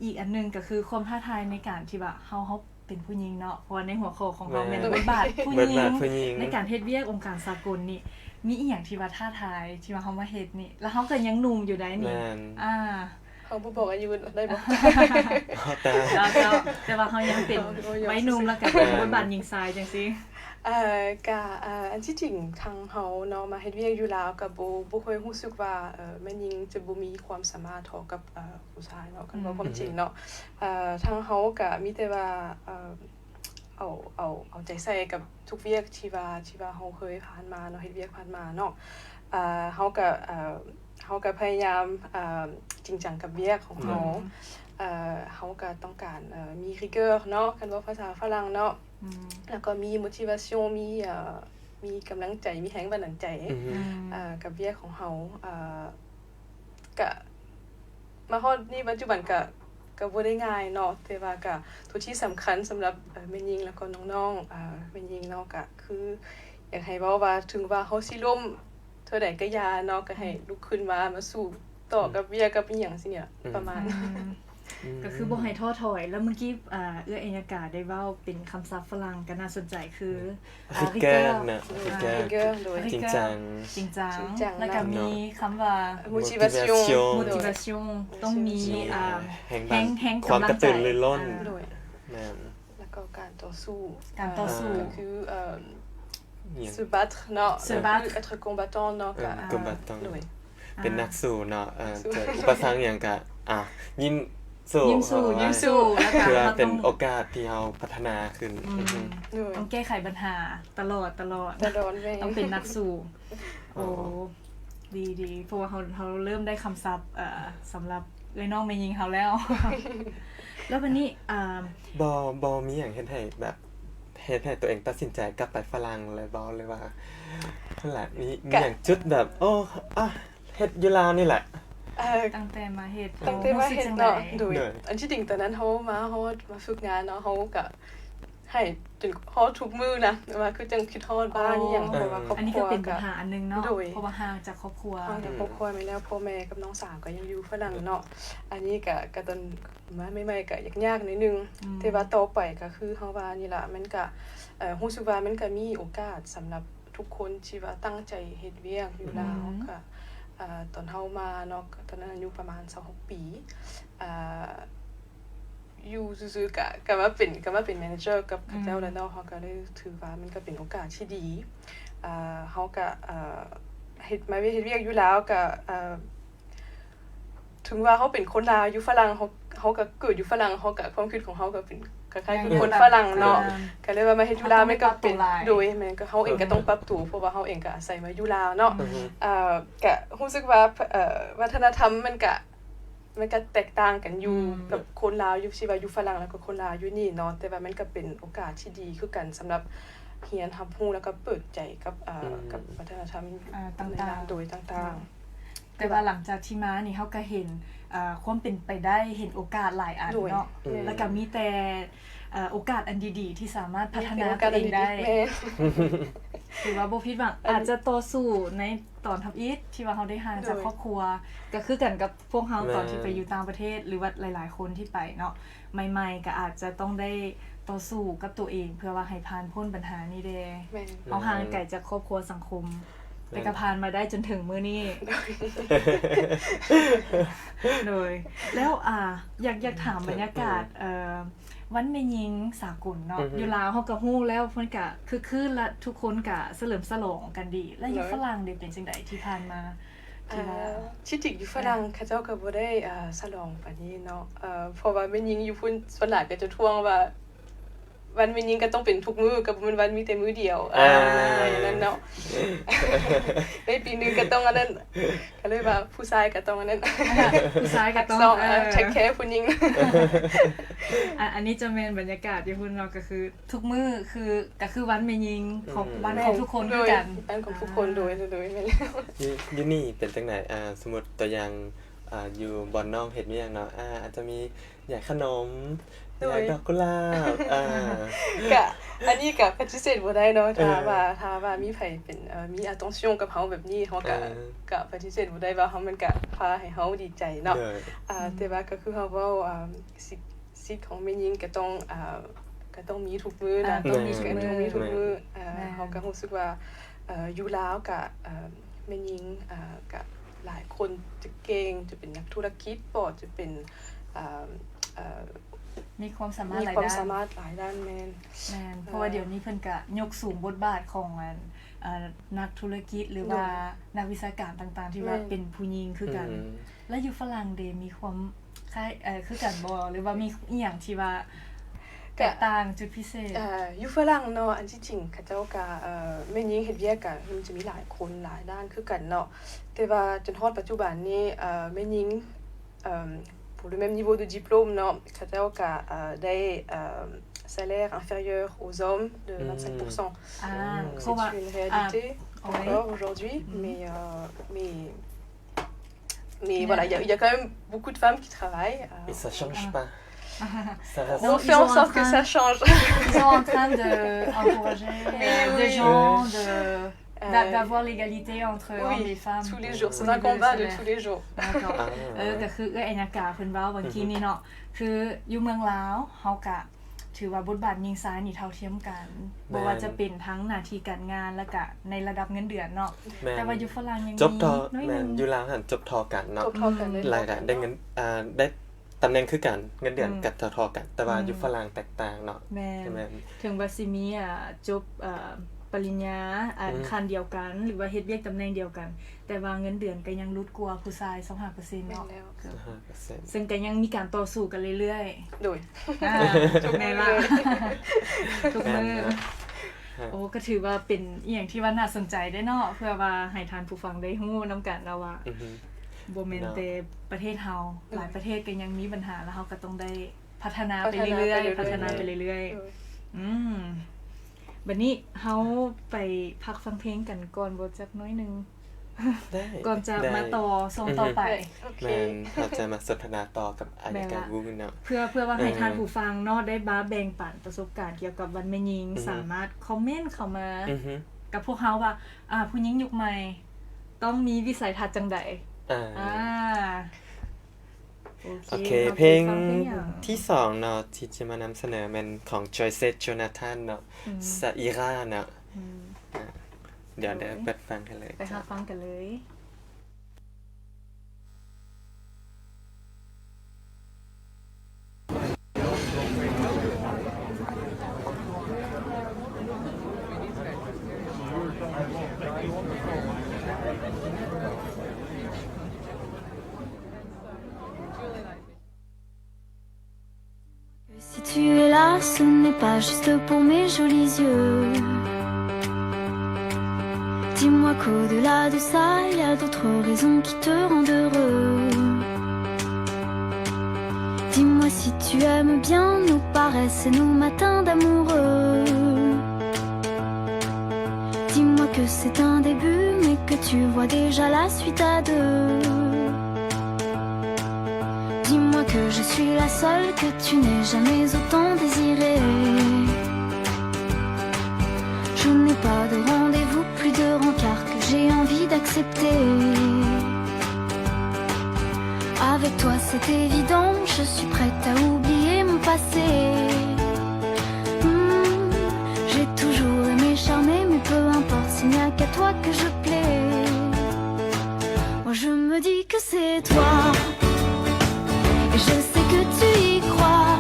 ອີກອັນໜຶ່ງກະຄືຄວາມທ້າທາຍໃນການທີ່ວ່າເຮົາ ເຮົາເປັນຜູ້ຍິງເນາະ ເພາະວ່າໃນຫົວຂໍ້ຂອງເຮົາແມ່ນ ແມ່ນ ບົດບາດຜູ້ຍິງ ບົດບາດຜູ້ຍິງໃນການເຮັດວຽກອົງການສາກົນນີ້ ມີອີ່ຫຍັງທີ່ວ່າທ້າທາຍທີ່ວ່າເຮົາມາເຮັດນີ້ ລະເຮົາກະຍັງໜຸ່ມຢູ່ໃດ໋ນີ້. ແມ່ນ ອ່າ ເຮົາບໍ່ບອກອາຍຸໄດ້ບໍ່? ເຈົ້າ ເຈົ້າ ແຕ່ວ່າເຮົາຍັງເປັນໄວໜຸ່ມ ແລ້ວກໍເປັນບົດບາດຍິງຊາຍຈັ່ງຊີ້. ເອີ ກະ ເອີ ອັນທີ່ຈິງທາງເຮົາເນາະ ມາເຮັດວຽກຢູ່ລາວ ກະບໍ່ ບໍ່ຄ່ອຍຮູ້ສຶກວ່າ ເອີ ແມ່ຍິງຈະບໍ່ມີຄວາມສາມາດເທົ່າກັບ ເອີ ຜູ້ຊາຍເນາະ ຄັນເວົ້າຄວາມຈິງເນາະ. ເອີ ທາງເຮົາກະມີແຕ່ວ່າ ເອີ ເອົາ ເອົາ ເອົາໃຈໃສ່ກັບທຸກວຽກທີ່ວ່າ ທີ່ວ່າເຮົາເຄີຍຜ່ານມາເນາະ ເຮັດວຽກຜ່ານມາເນາະ. ເຮົາກະ ເຮົາກະພະຍາຍາມຈິງຈັງກັບວຽກຂອງເຮົາ. ເຮົາກະຕ້ອງການມີ rigueur ເນາະ ຄັນເວົ້າພາສາຝຣັ່ງເນາະ ແລ້ວກໍມີ motivation ມີ ມີກຳລັງໃຈ ມີແຮງບັນດານໃຈກັບວຽກຂອງເຮົາ. ກະມາຮອດນີ້ປັດຈຸບັນກະ ກະບໍ່ໄດ້ງ່າຍເນາະ ແຕ່ວ່າກະໂຕທີ່ສຳຄັນສຳລັບແມ່ຍິງ ແລ້ວກໍນ້ອງໆແມ່ຍິງເນາະ ກະຄືຢາກໃຫ້ເວົ້າວ່າ ເຖິງວ່າເຮົາຊິລົ້ມເທົ່າໃດກະຢ່າເນາະ ກະໃຫ້ລຸກຂຶ້ນມາ ມາສູ້ຕໍ່ກັບວຽກກັບອີ່ຫຍັງຊີ້ນະ ປະມານ ກະຄືບໍ່ໃຫ້ທໍ້ຖອຍ. ແລ້ວມື້ກີ້ເອື້ອຍໄອຍະກາໄດ້ເວົ້າເປັນຄຳສັບຝຣັ່ງກະໜ້າສົນໃຈ ຄື rigueur ເນາະ rigueur ໂດຍ ຈິງຈັງ ຈິງຈັງ ແລ້ວກະມີຄຳວ່າ motivation motivation ຕ້ອງມີແຮງ ແຮງ ຄວາມກະຕືລືລົ້ນ ແມ່ນ ແລ້ວກໍການຕໍ່ສູ້ ການຕໍ່ສູ້ ກໍຄື se battre ເນາະ se battre être combattant ເນາະ combattant ໂດຍ ເປັນນັກສູ້ເນາະ ເອີ ເຈີອຸປະສັກຫຍັງກະ ອ່າ ຍິ້ມສູ້ ຍິ້ມສູ້ ຍິ້ມສູ້ ເພື່ອເປັນໂອກາດທີ່ເຮົາພັດທະນາຂຶ້ນ ຕ້ອງແກ້ໄຂບັນຫາຕະຫຼອດ ຕະຫຼອດ ຕະຫຼອດ ຕ້ອງເປັນນັກສູ້. ໂອ້ ດີໆ ເພາະວ່າເຮົາ ເຮົາເລີ່ມໄດ້ຄຳສັບ ເອີ ສຳລັບເອື້ອຍນ້ອງແມ່ຍິງເຮົາແລ້ວ. ແລ້ວບັດນີ້ ອ່າ ບໍ່ ບໍ່ມີຫຍັງເຮັດໃຫ້ແບບ ເຮັດໃຫ້ຕົວເອງຕັດສິນໃຈກັບໄປຝຣັ່ງເລີຍບໍ່ ຫຼືວ່າ ນັ້ນແຫຼະ ມີ ມີຫຍັງຈຸດແບບ ໂອ້ ອະ ເຮັດຢູ່ລາວນີ້ແຫຼະ? ເອີ ຕັ້ງແຕ່ມາເຮັດ ຕັ້ງແຕ່ມາເຮັດເນາະ ໂດຍ ອັນທີ່ຈິງຕອນນັ້ນເຮົາມາຮອດ ມາຝຶກງານເນາະ ເຮົາກະໄຫ້ຈົນຮອດທຸກມື້ນະ ແບບວ່າຄືຈັ່ງຄິດຮອດບ້ານອີ່ຫຍັງ ເພາະວ່າຄອບຄົວ ອັນນີ້ກະເປັນບັນຫາອັນໜຶ່ງເນາະ ໂດຍ ເພາະວ່າຫ່າງຈາກຄອບຄົວ ຫ່າງຈາກຄອບຄົວ ແມ່ນແລ້ວ ພໍ່ແມ່ກັບນ້ອງສາວກະຍັງຢູ່ຝຣັ່ງເນາະ. ອັນນີ້ກະ ກະຕອນມາໃໝ່ໆກະຍາກໆໜ້ອຍໜຶ່ງ ແຕ່ວ່າຕໍ່ໄປກະຄືເຮົາວ່ານີ້ລະ ມັນກະ ເອີ ຮູ້ສຶກວ່າມັນກະມີໂອກາດສຳລັບທຸກຄົນທີ່ວ່າຕັ້ງໃຈເຮັດວຽກຢູ່ລາວ ກະ ເອີ ຕອນເຮົາມາເນາະ ຕອນນັ້ນອາຍຸປະມານຊາວຫົກປີ ເອີ ຢູ່ຊື່ໆ ກະ ກະມາເປັນ ກະມາເປັນ manager ກັບເຂົາເຈົ້າແລ້ວເນາະ ເຮົາກະເລີຍຖືວ່າມັນກະເປັນໂອກາດທີ່ດີ ເຮົາກະ ເຮັດ ມາເຮັດວຽກຢູ່ລາວກະ ເຖິງວ່າເຮົາເປັນຄົນລາວຢູ່ຝຣັ່ງ ເຮົາ ເຮົາກະເກີດຢູ່ຝຣັ່ງ ເຮົາກະ ຄວາມຄິດຂອງເຮົາກະເປັນຄ້າຍໆຄືຄົນຝຣັ່ງເນາະ ກະເລີຍວ່າມາເຮັດຢູ່ລາວ ມັນກະເປັນ ໂດຍ ແມ່ນ ກະເຮົາເອງກະຕ້ອງປັບໂຕ ເພາະວ່າເຮົາເອງກະອາໄສມາຢູ່ລາວເນາະ ກະຮູ້ສຶກວ່າ ວັດທະນະທຳມັນກະ ມັນກະແຕກຕ່າງກັນຢູ່ ກັບຄົນລາວຢູ່ ຊິວ່າຢູ່ຝຣັ່ງ ແລ້ວກໍຄົນລາວຢູ່ນີ້ເນາະ ແຕ່ວ່າມັນກະເປັນໂອກາດທີ່ດີຄືກັນສຳລັບຮຽນຮັບຮູ້ ແລ້ວກໍເປີດໃຈກັບ ເອີ ກັບວັດທະນະທຳຕ່າງໆ ໂດຍຕ່າງໆ ແຕ່ວ່າຫຼັງຈາກທີ່ມານີ້ ເຮົາກະເຫັນ ເອີ ຄວາມເປັນໄປໄດ້ ເຫັນໂອກາດຫຼາຍອັນເນາະ ແລ້ວກະມີແຕ່ ເອີ ໂອກາດອັນດີໆ ທີ່ສາມາດພັດທະນາຕົວເອງໄດ້ ຖືວ່າບໍ່ຜິດຫວັງ ອາດຈະຕໍ່ສູ້ໃນຕອນທຳອິດ ທີ່ວ່າເຮົາໄດ້ຫ່າງຈາກຄອບຄົວ ກະຄືກັນກັບ ພວກເຮົາຕອນທີ່ໄປຢູ່ຕ່າງປະເທດ ຫຼືວ່າຫຼາຍໆຄົນທີ່ໄປເນາະ ໃໝ່ໆກະອາດຈະຕ້ອງໄດ້ຕໍ່ສູ້ກັບໂຕເອງ ເພື່ອວ່າໃຫ້ຜ່ານພົ້ນບັນຫານີ້ແດ່ ເຮົາຫ່າງໄກຈາກຄອບຄົວສັງຄົມ ແຕ່ກະຜ່ານມາໄດ້ຈົນເຖິງມື້ນີ້ ໂດຍ ແລ້ວ ອ່າ ຢາກ ຢາກຖາມບັນຍາກາດ ເອີ ວັນແມ່ຍິງສາກົນເນາະ ຢູ່ລາວເຮົາກະຮູ້ແລ້ວ ເພິ່ນກະຄຶກຄື້ນ ແລະ ທຸກຄົນກະສະເຫຼີມສະຫຼອງກັນດີ ແລະ ຢູ່ຝຣັ່ງເດ ເປັນຈັ່ງໃດທີ່ຜ່ານມາ? ທີ່ວ່າ ທີ່ຈິງຢູ່ຝຣັ່ງເຂົາເຈົ້າກະບໍ່ໄດ້ ສະຫຼອງປານນີ້ເນາະ ເພາະວ່າແມ່ຍິງຢູ່ພຸ້ນສ່ວນຫຼາຍກະຈະທ້ວງວ່າ ວັນແມ່ຍິງກະຕ້ອງເປັນທຸກມື້ ກະບໍ່ແມ່ນວັນມີແຕ່ມື້ດຽວ ອັນນັ້ນເນາະ ໃນປີໜຶ່ງກະຕ້ອງອັນນັ້ນ ກະເລີຍວ່າຜູ້ຊາຍກະຕ້ອງອັນນັ້ນ ຜູ້ຊາຍກະຕ້ອງ take care ຜູ້ຍິງ ອັນນີ້ຈະແມ່ນບັນຍາກາດຢູ່ພຸ້ນເນາະ ກະຄື ທຸກມື້ຄື ກະຄືວັນແມ່ຍິງຂອງ ວັນຂອງທຸກຄົນຄືກັນ ວັນຂອງທຸກຄົນ ໂດຍ ໂດຍ ແມ່ນແລ້ວ ຢູ່ນີ້ເປັນຈັ່ງໃດ ສົມມຸດຕົວຢ່າງ ຢູ່ບ່ອນນ້ອງເຮັດວຽກເນາະ ອາດຈະມີແຈກຂະໜົມ ແຈກດອກກຸຫຼາບ ກະ ອັນນີ້ກະປະຕິເສດບໍ່ໄດ້ເນາະ ຖ້າວ່າ ຖ້າວ່າມີໃຜເປັນ ມີ attention ກັບເຮົາແບບນີ້ ເຮົາກະ ກະປະຕິເສດບໍ່ໄດ້ວ່າເຮົາ ມັນກະພາໃຫ້ເຮົາດີໃຈເນາະ ແຕ່ວ່າກະຄືເຮົາເວົ້າ ສິດ ສິດຂອງແມ່ຍິງກະຕ້ອງ ກະຕ້ອງມີທຸກມື້ນະ ຕ້ອງມີທຸກມື້ ເຮົາກະຮູ້ສຶກວ່າ ຢູ່ລາວກະ ແມ່ຍິງ ກະ ຫຼາຍຄົນຈະເກັ່ງ ຈະເປັນນັກທຸລະກິດບໍ ຈະເປັນ ເອີ່ມ ເອີ່ມ ມີຄວາມສາມາດ ມີຄວາມສາມາດຫຼາຍດ້ານ ແມ່ນ ແມ່ນ ເພາະວ່າດຽວນີ້ເພິ່ນກະຍົກສູງບົດບາດຂອງອັນ ເອີ່ ນັກທຸລະກິດ ຫຼືວ່ານັກວິຊາການຕ່າງໆ ທີ່ວ່າເປັນຜູ້ຍິງຄືກັນ. ແລ້ວຢູ່ຝຣັ່ງເດ ມີຄວາມຄ້າຍ ເອີ່ ຄືກັນບໍ່ ຫຼືວ່າມີອີ່ຫຍັງທີ່ວ່າແຕກຕ່າງ ຈຸດພິເສດ? ເອີ່ ຢູ່ຝຣັ່ງເນາະ ອັນທີ່ຈິງເຂົາເຈົ້າກະ ເອີ່ ແມ່ຍິງເຮັດວຽກກະ ມັນຈະມີຫຼາຍຄົນຫຼາຍດ້ານຄືກັນເນາະ ແຕ່ວ່າຈົນຮອດປັດຈຸບັນນີ້ ເອີ່ ແມ່ຍິງ ເອີ່ມ pour le même niveau de diplôme ເນາະ ເຂົາເຈົ້າກະ ເອີ່ ໄດ້ ເອີ່ມ salaire inférieur aux hommes de ອືມ vingt-cinq pour cent. ອ່າ ເພາະວ່າ c'est une réalité encore aujourd'hui, mais, euh, mais, mais voilà, il y a, il y a quand même beaucoup de femmes qui travaillent, euh, et ça change pas. Ça reste, on fait en sorte que ça change. Ils sont en train de encourager des gens de d'a- d'avoir l'égalité entre hommes et femmes. Oui, tous les jours, c'est un combat de tous les jours. ເອີ ກໍຄືເອື້ອຍໄອຍາກາເພິ່ນເວົ້າເມື່ອກີ້ນີ້ເນາະ ຄືຢູ່ເມືອງລາວເຮົາກະຖືວ່າບົດບາດຍິງຊາຍນີ້ເທົ່າທຽມກັນ ບໍ່ວ່າຈະເປັນທັງໜ້າທີ່ການງານ ແລ້ວກະໃນລະດັບເງິນເດືອນເນາະ. ແຕ່ວ່າຢູ່ຝຣັ່ງຍັງມີ ຈົບທໍ່ ແມ່ນ ຢູ່ລາວຫັ້ນຈົບທໍ່ກັນເນາະ ແລ້ວກະໄດ້ເງິນ ອ່າ ໄດ້ ຕຳແໜ່ງຄືກັນ ເງິນເດືອນ ອືມ ກໍທໍ່ໆກັນ ແຕ່ວ່າ ອືມ ຢູ່ຝຣັ່ງແຕກຕ່າງເນາະ. ແມ່ນ ແມ່ນ ເຖິງວ່າຊິມີ ອ່າ ຈົບ ເອີ່ ປະລິນຍາ ອັນ ອືມ ຂັ້ນດຽວກັນ ຫຼືວ່າເຮັດວຽກຕຳແໜ່ງດຽວກັນ ແຕ່ວ່າເງິນເດືອນກໍຍັງຫຼຸດກວ່າຜູ້ຊາຍຊາວຫ້າເປີເຊັນເນາະ. ແມ່ນແລ້ວ ຊາວຫ້າເປີເຊັນ ເຊິ່ງກໍຍັງມີການຕໍ່ສູ້ກັນເລື້ອຍໆ. ໂດຍ ອ່າ ທຸກມື້ ແມ່ນລະ ທຸກມື້. ໂອ້ ກໍຖືວ່າເປັນອີ່ຫຍັງທີ່ວ່າໜ້າສົນໃຈເດ້ເນາະ ເພື່ອວ່າໃຫ້ທ່ານຜູ້ຟັງໄດ້ຮູ້ນຳກັນເນາະວ່າ ອືຮຶ ບໍ່ແມ່ນແຕ່ປະເທດເຮົາ ເນາະ ຫຼາຍປະເທດກໍຍັງມີບັນຫາ ແລ້ວເຮົາກໍຕ້ອງໄດ້ພັດທະນາໄປເລື້ອຍໆ ພັດທະນາໄປເລື້ອຍໆ ພັດທະນາໄປເລື້ອຍໆ. ອືມ ບັດນີ້ເຮົາໄປພັກຟັງເພງກັນກ່ອນບໍ່ ຈັກໜ້ອຍໜຶ່ງ ໄດ້ ກ່ອນຈະມາຕໍ່ຊ່ວງຕໍ່ໄປ. ໂອເຄ ແມ່ນ ເຮົາຈະມາສົນທະນາຕໍ່ກັບອາຍາການວູເນາະ ເພື່ອ ເພື່ອວ່າໃຫ້ທ່ານຜູ້ຟັງເນາະ ໄດ້ມາແບ່ງປັນປະສົບການກ່ຽວກັບວັນແມ່ຍິງ ສາມາດຄອມເມັນເຂົ້າມາກັບພວກເຮົາວ່າ ອ່າ ຜູ້ຍິງຍຸກໃໝ່ຕ້ອງມີວິໄສທັດຈັ່ງໃດ. ອ່າ ໂອເຄ ເພງທີສອງເນາະ ທີ່ຈະມານຳສະເໜີແມ່ນຂອງ Joyce Jonathan ເນາະ Saïra ເນາະ. ດຽວເດີ ເປີດຟັງກັນເລີຍ ໄປຮັບຟັງກັນເລີຍ. Si tu es là, ce n'est pas juste pour mes jolis yeux. Dis-moi qu'au-delà de ça, il y a d'autres raisons qui te rendent heureux. Dis-moi si tu aimes bien nos paresses et nos matins d'amoureux. Dis-moi que c'est un début, mais que tu vois déjà la suite à deux. Dis-moi que je suis la seule que tu n'aies jamais autant désirée. Je n'ai pas de rendez-vous, plus de rencard que j'ai envie d'accepter. Avec toi, c'est évident, je suis prête à oublier mon passé. Hmm, j'ai toujours aimé charmer, mais peu importe, s'il n'y a qu'à toi que je plais. Moi je me dis que c'est toi, et je sais que tu y crois.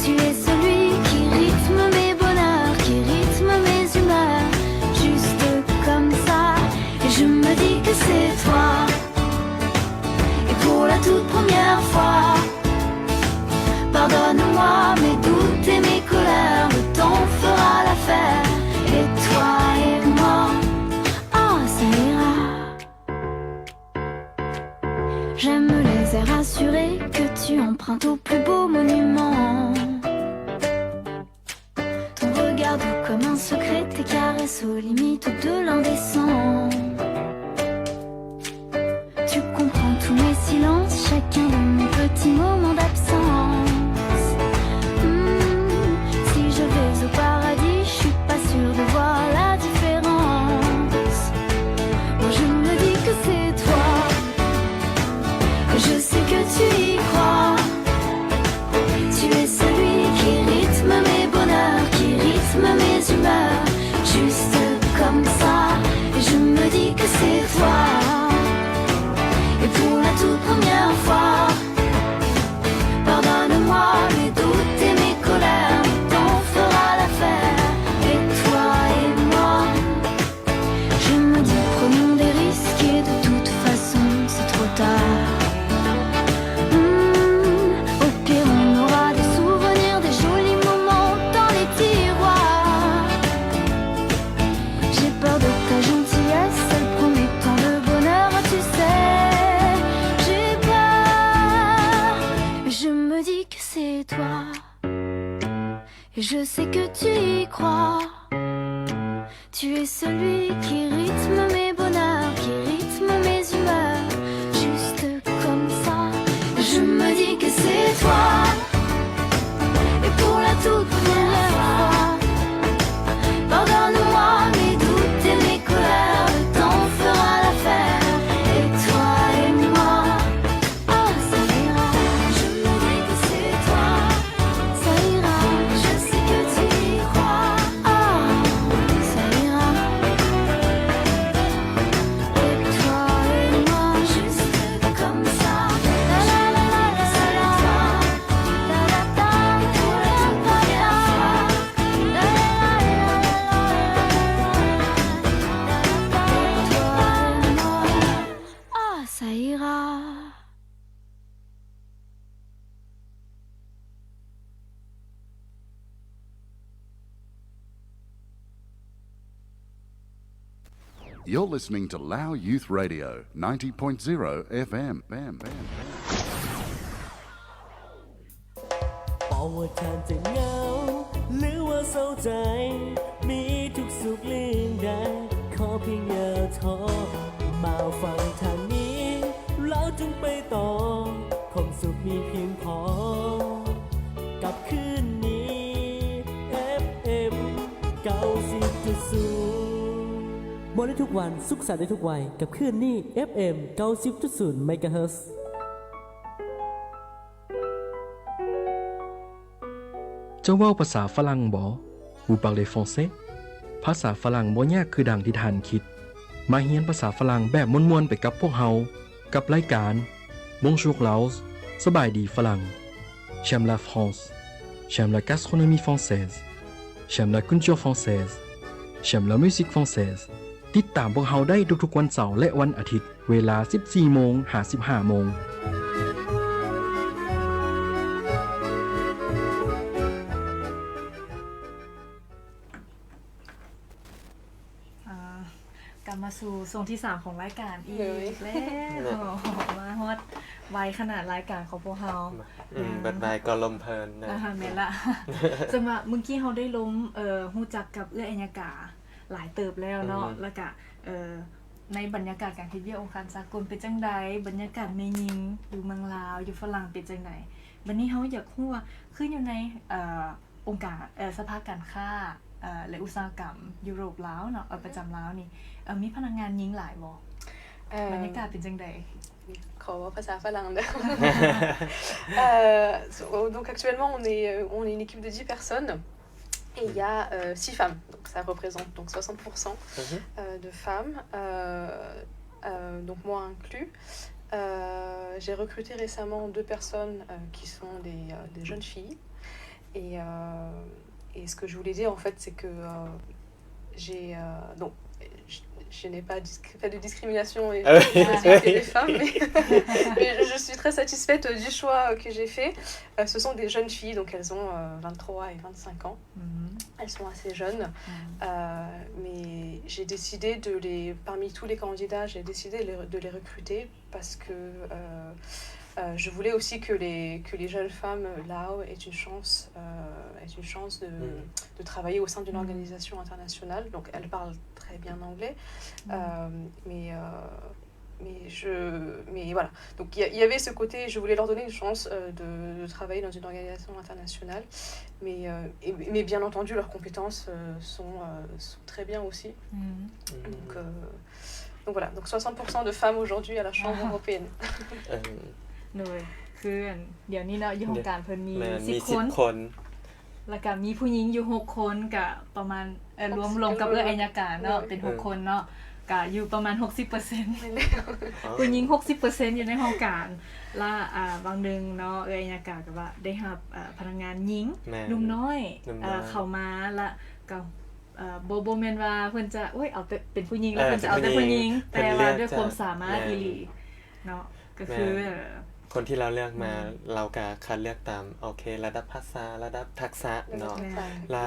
Tu es celui qui rythme mes bonheurs, qui rythme mes humeurs, juste comme ça. Et je me dis que c'est toi. Et pour la toute première fois, pardonne-moi mes doutes et mes colères, le temps fera l'affaire, et toi et moi, ah, ça ira. J'aime les airs assurés que tu empruntes aux plus beaux monuments. Ton regard doux comme un secret, tes caresses aux limites de l'indécent. Tu comprends tous mes silences, chacun de mes petits moments d'absence. Hmm, si je vais au paradis, je suis pas sûre de voir la différence. Moi je me dis que c'est toi, et je sais que tu y crois. Tu es celui qui rythme mes bonheurs, qui rythme mes humeurs, juste comme ça. Et je me dis que tu y crois. Tu es celui qui rythme mes bonheurs, qui rythme mes humeurs, juste comme ça. Je me dis que c'est toi. Et pour la toute première fois, pardonne-moi mes doutes et mes colères, le temps fera l'affaire, et toi et moi. Ah, ça ira, je me dis que c'est toi. Ça ira, je sais que tu y crois. Ah, ça ira. Et toi et moi, juste comme ça. La la la la la la. La la la la la la. La la la la la la. Et toi et moi. Ah, ça ira. You're listening to Lao Youth Radio, ninety point zero F M. ບໍ່ວ່າທ່ານຈະເຫງົາ ຫຼືວ່າເສົ້າໃຈ, ມີທຸກສຸກເລື່ອງໃດ ຂໍພຽງຢ່າທໍ ມາຟັງທາງນີ້ ແລ້ວຈຶ່ງໄປຕໍ່, ຄວາມສຸກມີພຽງພໍ ກັບຄືນນີ້ ເອັຟເອັມ ເກົ້າສິບຈຸດສູນ ມ່ວນໄດ້ທຸກວັນ ສຸກສັນໄດ້ທຸກໄວ ກັບຄື້ນນີ້ ເອັຟເອັມ ເກົ້າສິບຈຸດສູນ ເມກາເຮີດ. ເຈົ້າເວົ້າພາສາຝຣັ່ງບໍ? Vous parlez français? ພາສາຝຣັ່ງບໍ່ຍາກຄືດັ່ງທີ່ທ່ານຄິດ. ມາຮຽນພາສາຝຣັ່ງແບບມ່ວນໆໄປກັບພວກເຮົາ ກັບລາຍການ Bonjour Laos, ສະບາຍດີຝຣັ່ງ. J'aime la France. J'aime la gastronomie française. J'aime la culture française. J'aime la musique française. ຕິດຕາມພວກເຮົາໄດ້ທຸກໆວັນເສົາ ແລະ ວັນອາທິດ ເວລາ ສິບສີ່ໂມງ ຫາ ສິບຫ້າໂມງ. ອ່າ ກັບມາສູ່ຊ່ວງທີສາມຂອງລາຍການອີກແລ້ວ. ມາຮອດໄວຂະໜາດລາຍການຂອງພວກເຮົາ. ອືມ ເບິດໄວກໍລົມເພີນນະ. ອ່າ ແມ່ນລະ. ສຳລັບມື້ກີ້ເຮົາໄດ້ລົມ ເອີ ຮູ້ຈັກກັບເອື້ອຍໄອຍະກາຫຼາຍເຕີບແລ້ວເນາະ. ແລ້ວກະ ເອີ ໃນບັນຍາກາດການເຮັດວຽກອົງການສາກົນເປັນຈັ່ງໃດ? ບັນຍາກາດແມ່ຍິງຢູ່ເມືອງລາວ ຢູ່ຝຣັ່ງເປັນຈັ່ງໃດ? ບັດນີ້ເຮົາຢາກຮູ້ວ່າ ຄືຢູ່ໃນ ເອີ ອົງການ ເອີ ສະພາການຄ້າ ເອີ ແລະ ອຸດສາຫະກຳຢູໂຣບລາວເນາະ ເອີ ປະຈຳລາວນີ້ ເອີ ມີພະນັກງານຍິງຫຼາຍບໍ່? ເອີ ບັນຍາກາດເປັນຈັ່ງໃດ? ຂໍເວົ້າພາສາຝຣັ່ງເດີ. ເອີ so, donc actuellement, on est, on est une équipe de dix personnes. Et il y a, heu, six femmes, donc ça représente donc soixante pour cent, heu, de femmes, heu, heu, donc moi inclus. Heu, j'ai recruté récemment deux personnes, heu, qui sont des, heu, des jeunes filles et heu et ce que je voulais dire en fait, c'est que, heu, j'ai, heu, donc je, je n'ai pas disc-, fait de discrimination et je suis que des femmes, mais mais je, je suis très satisfaite du choix que j'ai fait. Heu, ce sont des jeunes filles, donc elles ont, heu, vingt-trois et vingt-cinq ans. Elles sont assez jeunes, heu, mais j'ai décidé de les, parmi tous les candidats, j'ai décidé de les, de les recruter parce que, heu, heu, je voulais aussi que les, que les jeunes femmes, heu, lao aient une chance, heu, aient une chance de, de travailler au sein d'une organisation internationale. Donc elles parlent très bien anglais, heu, mais, heu, Mais je, mais voilà. Donc il y a, il y avait ce côté, je voulais leur donner une chance, heu, de, de travailler dans une organisation internationale. Mais, heu, et, mais bien entendu, leurs compétences, heu, sont, heu, sont très bien aussi. Donc, heu, donc voilà. Donc soixante pour cent de femmes aujourd'hui à la Chambre européenne. ໂດຍ ຄືອັນ ດຽວນີ້ເນາະ ຢູ່ຫ້ອງການເພິ່ນມີ ແມ່ນ ສິບ ມີ ສິບຄົນ ຄົນ. ແລ້ວກະມີຜູ້ຍິງຢູ່ຫົກຄົນ ກະປະມານ ເອີ ລວມ ລວມກັບເອື້ອຍໄອຍະການເນາະ ເປັນຫົກຄົນເນາະ ກະຢູ່ປະມານຫົກສິບເປີເຊັນ ຜູ້ຍິງຫົກສິບເປີເຊັນຢູ່ໃນຫ້ອງການ ລະ ອ່າ ບາງໜຶ່ງເນາະ ເອື້ອຍໄອຍະການກະວ່າໄດ້ຮັບ ເອີ ພະນັກງານຍິງ ໜຸ່ມນ້ອຍ ເອີ ເຂົ້າມາ ລະກະ ເອີ ບໍ່ ບໍ່ແມ່ນວ່າເພິ່ນຈະ ໂອ້ຍ ເອົາແຕ່ເປັນຜູ້ຍິງ ລະເພິ່ນຈະເອົາແຕ່ຜູ້ຍິງ ແຕ່ວ່າດ້ວຍຄວາມສາມາດອີ່ຫຼີເນາະ. ກະຄື ແມ່ນ ເອີ ຄົນທີ່ລາວເລືອກມາ ອືມ ລາວກະຄັດເລືອກຕາມ ໂອເຄ ລະດັບພາສາ ລະດັບທັກສະເນາະ ແມ່ນ ລະ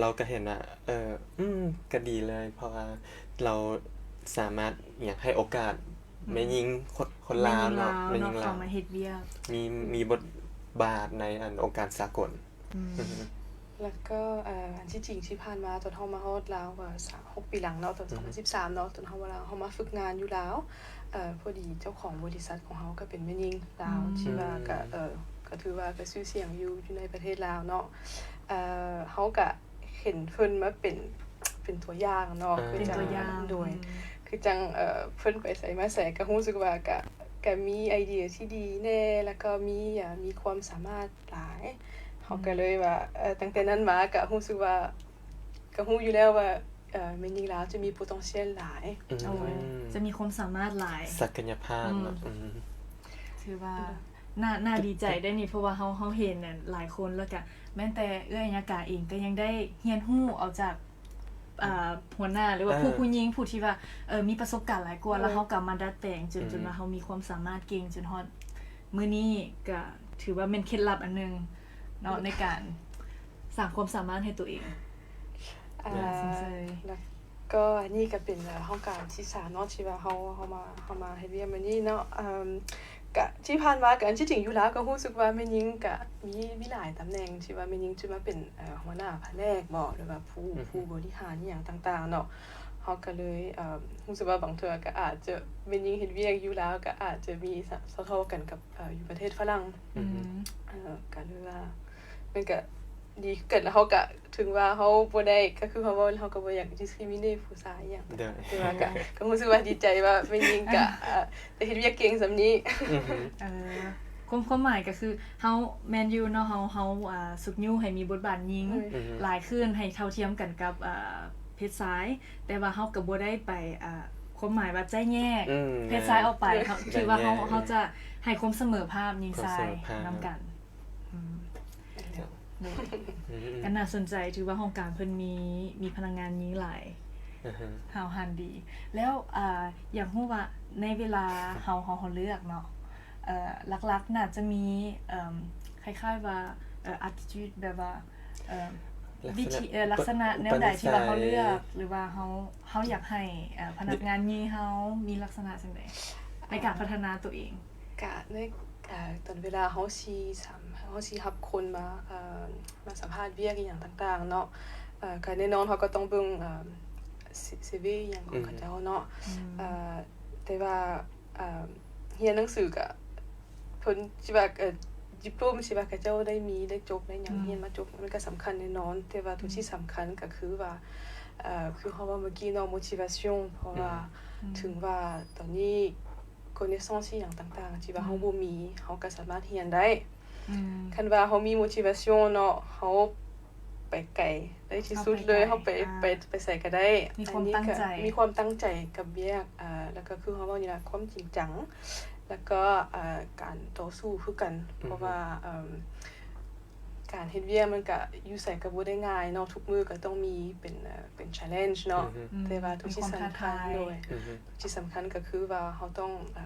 ລາວກະເຫັນວ່າ ເອີ ອືມ ກະດີເລີຍ ເພາະວ່າລາວສາມາດ ຫຍັງ ໃຫ້ໂອກາດ ອືມ ແມ່ຍິງ ຄົນ ຄົນລາວເນາະ ແມ່ຍິງລາວ ແມ່ຍິງລາວ ເຂົ້າມາເຮັດວຽກ ມີ ມີບົດບາດໃນ ອັນ ອົງການສາກົນ ອືມ. ແລ້ວກໍ ເອີ ອັນທີ່ຈິງທີ່ຜ່ານມາຕອນເຮົາມາຮອດລາວກໍສາມ ຫົກປີຫຼັງເນາະ ຕອນ ອືຮຶ ສອງພັນສິບສາມເນາະ ຕອນເຮົາມາລາວ ເຮົາມາຝຶກງານຢູ່ລາວ ເອີ ພໍດີເຈົ້າຂອງບໍລິສັດຂອງເຮົາກໍເປັນແມ່ຍິງລາວ ອືມ ທີ່ວ່າກໍ ອືມ ເອີ ກໍຖືວ່າກໍຊື່ສຽງຢູ່ ຢູ່ໃນປະເທດລາວເນາະ ເອີ ເຮົາກໍເຫັນເພິ່ນມາເປັນ ເປັນຕົວຢ່າງເນາະ ເອີ ຄື ເປັນຕົວຢ່າງ ໂດຍ ອືມ ຄືຈັ່ງ ເອີ ເພິ່ນໄປໃສມາໃສກໍຮູ້ສຶກວ່າກໍ ກໍມີໄອເດຍທີ່ດີແດ່ ແລ້ວກໍມີ ເອີ ມີຄວາມສາມາດ ຫຼາຍ ເຮົາກໍເລີຍວ່າ ອືມ ເອີ ຕັ້ງແຕ່ນັ້ນມາກໍຮູ້ສຶກວ່າ ກໍຮູ້ຢູ່ແລ້ວວ່າ ເອີ ແມ່ຍິງລາວຈະມີ potential ຫຼາຍ ອືມ ໂດຍ ຈະມີຄວາມສາມາດຫຼາຍ ສັກກະຍະພາບເນາະ ອືມ ອືມ ຖືວ່າໜ້າ ໜ້າດີໃຈໄດ້ນີ້ ເພາະວ່າເຮົາ ເຮົາເຫັນນັ້ນຫຼາຍຄົນ ແລ້ວກະແມ່ນແຕ່ເອື້ອຍອັນຍາກາເອງກໍຍັງໄດ້ຮຽນຮູ້ເອົາຈາກ ອ່າ ຫົວໜ້າ ຫຼືວ່າ ເອີ ຜູ້ ຜູ້ຍິງ ຜູ້ທີ່ວ່າ ເອີ ມີປະສົບການຫຼາຍກວ່າ ໂດຍ ແລ້ວເຮົາກໍມາດັດແປງຈົນ ອືມ ຈົນວ່າເຮົາມີຄວາມສາມາດເກັ່ງຈົນຮອດມື້ນີ້ ກໍຖືວ່າແມ່ນເຄັດລັບອັນໜຶ່ງເນາະ ໃນການສ້າງຄວາມສາມາດໃຫ້ຕົວເອງ ອ່າ ໜ້າສົນໃຈ ແລ້ວກໍອັນນີ້ກໍເປັນ ເອີ ຫ້ອງການທີ່ສາມເນາະ ທີ່ວ່າເຮົາ ເຮົາມາ ເຮົາມາເຮັດວຽກມື້ນີ້ເນາະ ເອີ ກະທີ່ຜ່ານມາກະ ອັນທີ່ຈິງຢູ່ລາວກໍຮູ້ສຶກວ່າແມ່ຍິງກະມີ ມີຫຼາຍຕຳແໜ່ງທີ່ວ່າແມ່ຍິງຈະມາເປັນ ເອີ ຫົວໜ້າພະແນກບໍ ຫຼືວ່າຜູ້ ອືຮຶ ຜູ້ບໍລິຫານອີ່ຫຍັງຕ່າງໆເນາະ ເຮົາກໍເລີຍ ເອີ ຮູ້ສຶກວ່າບາງເທື່ອກໍອາດຈະແມ່ຍິງເຮັດວຽກຢູ່ລາວກໍອາດຈະມີ ສະ ສະເທົ່າກັນກັບ ເອີ ຢູ່ປະເທດຝຣັ່ງ ອືຮຶ ອືມ ເອີ ກໍເລີຍວ່າມັນກໍ ດີຄືກັນ ແລ້ວເຮົາກະ ເຖິງວ່າເຮົາບໍ່ໄດ້ ກໍຄືເຮົາເວົ້າ ເຮົາກໍບໍ່ຢາກ discriminate ຜູ້ຊາຍອີ່ຫຍັງ ໂດຍ ແຕ່ວ່າກະ ກະຮູ້ສຶກວ່າດີໃຈວ່າແມ່ຍິງກະ ເອີ ໄດ້ເຮັດວຽກເກັ່ງສ່ຳນີ້ ອືຮຶ ເອີ ຄວາມ ຄວາມໝາຍກໍຄືເຮົາ ແມ່ນຢູ່ເນາະ ເຮົາ ເຮົາ ອ່າ ຊຸກຍູ້ໃຫ້ມີບົດບາດຍິງ ອືຮຶ ຫຼາຍຂຶ້ນ ໃຫ້ເທົ່າທຽມກັນກັບ ອ່າ ເພດຊາຍ ແຕ່ວ່າເຮົາກໍບໍ່ໄດ້ໄປ ອ່າ ຄວາມໝາຍວ່າຈະແຍກ ອືມ ເພດຊາຍອອກໄປ ແມ່ນ ເຮົາ ຖືວ່າເຮົາ ແຍກ ເຮົາຈະໃຫ້ຄວາມສະເໝີພາບຍິງຊາຍ ຄວາມສະເໝີພາບນຳກັນ ອືມ ໂດຍ ອືມ ກໍໜ້າສົນໃຈ ຖືວ່າຫ້ອງການເພິ່ນມີ ມີພະນັກງານຍິງຫຼາຍ ອືຮຶ ຫ້າວຫັນດີ ແລ້ວ ອ່າ ຢາກຮູ້ວ່າໃນເວລາເຮົາ ເຮົາ ເຮົາເລືອກເນາະ ເອີ ຫຼັກໆໜ້າຈະມີ ເອີ ຄ້າຍໆວ່າ ເອີ attitude ແບບວ່າ ເອີ ວິທີ ລັກສະນະ ເອີ ລັກສະນະແນວໃດທີ່ວ່າເຮົາເລືອກ ຫຼືວ່າເຮົາ ເຮົາຢາກໃຫ້ ເອີ ພະນັກງານຍິງເຮົາມີລັກສະນະຈັ່ງໃດ ໃນການພັດທະນາຕົວເອງ? ກະໃນ ເອີ ຕອນເວລາເຮົາຊິສຳ ເຮົາຊິຮັບຄົນມາ ເອີ ມາສຳພາດວຽກອີ່ຫຍັງຕ່າງໆເນາະ ເອີ ກະແນ່ນອນເຮົາກໍຕ້ອງເບິ່ງ ເອີ ຊີ ຊີວີອີ່ຫຍັງຂອງ ອືມ ເຂົາເຈົ້າເນາະ ອືມ ເອີ ແຕ່ວ່າ ເອີ ຮຽນໜັງສືກະ ເພິ່ນຊິວ່າ ເອີ ດິບໂລມຊິວ່າເຂົາເຈົ້າໄດ້ມີ ໄດ້ຈົບ ໄດ້ຫຍັງ ອືມ ຮຽນມາຈົບ ມັນກະສຳຄັນແນ່ນອນ ແຕ່ວ່າໂຕ ອືມ ທີ່ສຳຄັນກະຄືວ່າ ເອີ ຄືເຮົາເວົ້າເມື່ອກີ້ເນາະ motivation ເພາະວ່າ ອືມ ເຖິງວ່າຕອນນີ້ connaissance ອີ່ຫຍັງຕ່າງໆ ທີ່ວ່າເຮົາ ອືມ ບໍ່ມີ ເຮົາກໍສາມາດຮຽນໄດ້ ອືມ ຄັນວ່າເຮົາມີ motivation ເນາະ ເຮົາໄປໄກໄດ້ທີ່ສຸດເລີຍ ເຮົາໄປ ເຮົາໄປໄກ ໄປ ອ່າ ໄປໃສກໍໄດ້ ມີຄວາມຕັ້ງໃຈ ອັນນີ້ກໍມີຄວາມຕັ້ງໃຈກັບວຽກ ອ່າ ແລ້ວກໍຄືເຮົາເວົ້ານີ້ລະ ຄວາມຈິງຈັງ ແລ້ວກໍ ອ່າ ການຕໍ່ສູ້ຄືກັນ ອືຮຶ ເພາະວ່າ ເອີ ການເຮັດວຽກມັນກະຢູ່ໃສກະບໍ່ໄດ້ງ່າຍເນາະ ທຸກມື້ກະຕ້ອງມີເປັນ ເອີ ເປັນ challenge ເນາະ ອືຮຶ ອືມ ແຕ່ວ່າໂຕທີ່ສຳຄັນ ມີຄວາມທ້າທາຍ ໂດຍ ອືຮຶ ໂຕທີ່ສຳຄັນກະຄືວ່າເຮົາຕ້ອງ ເອີ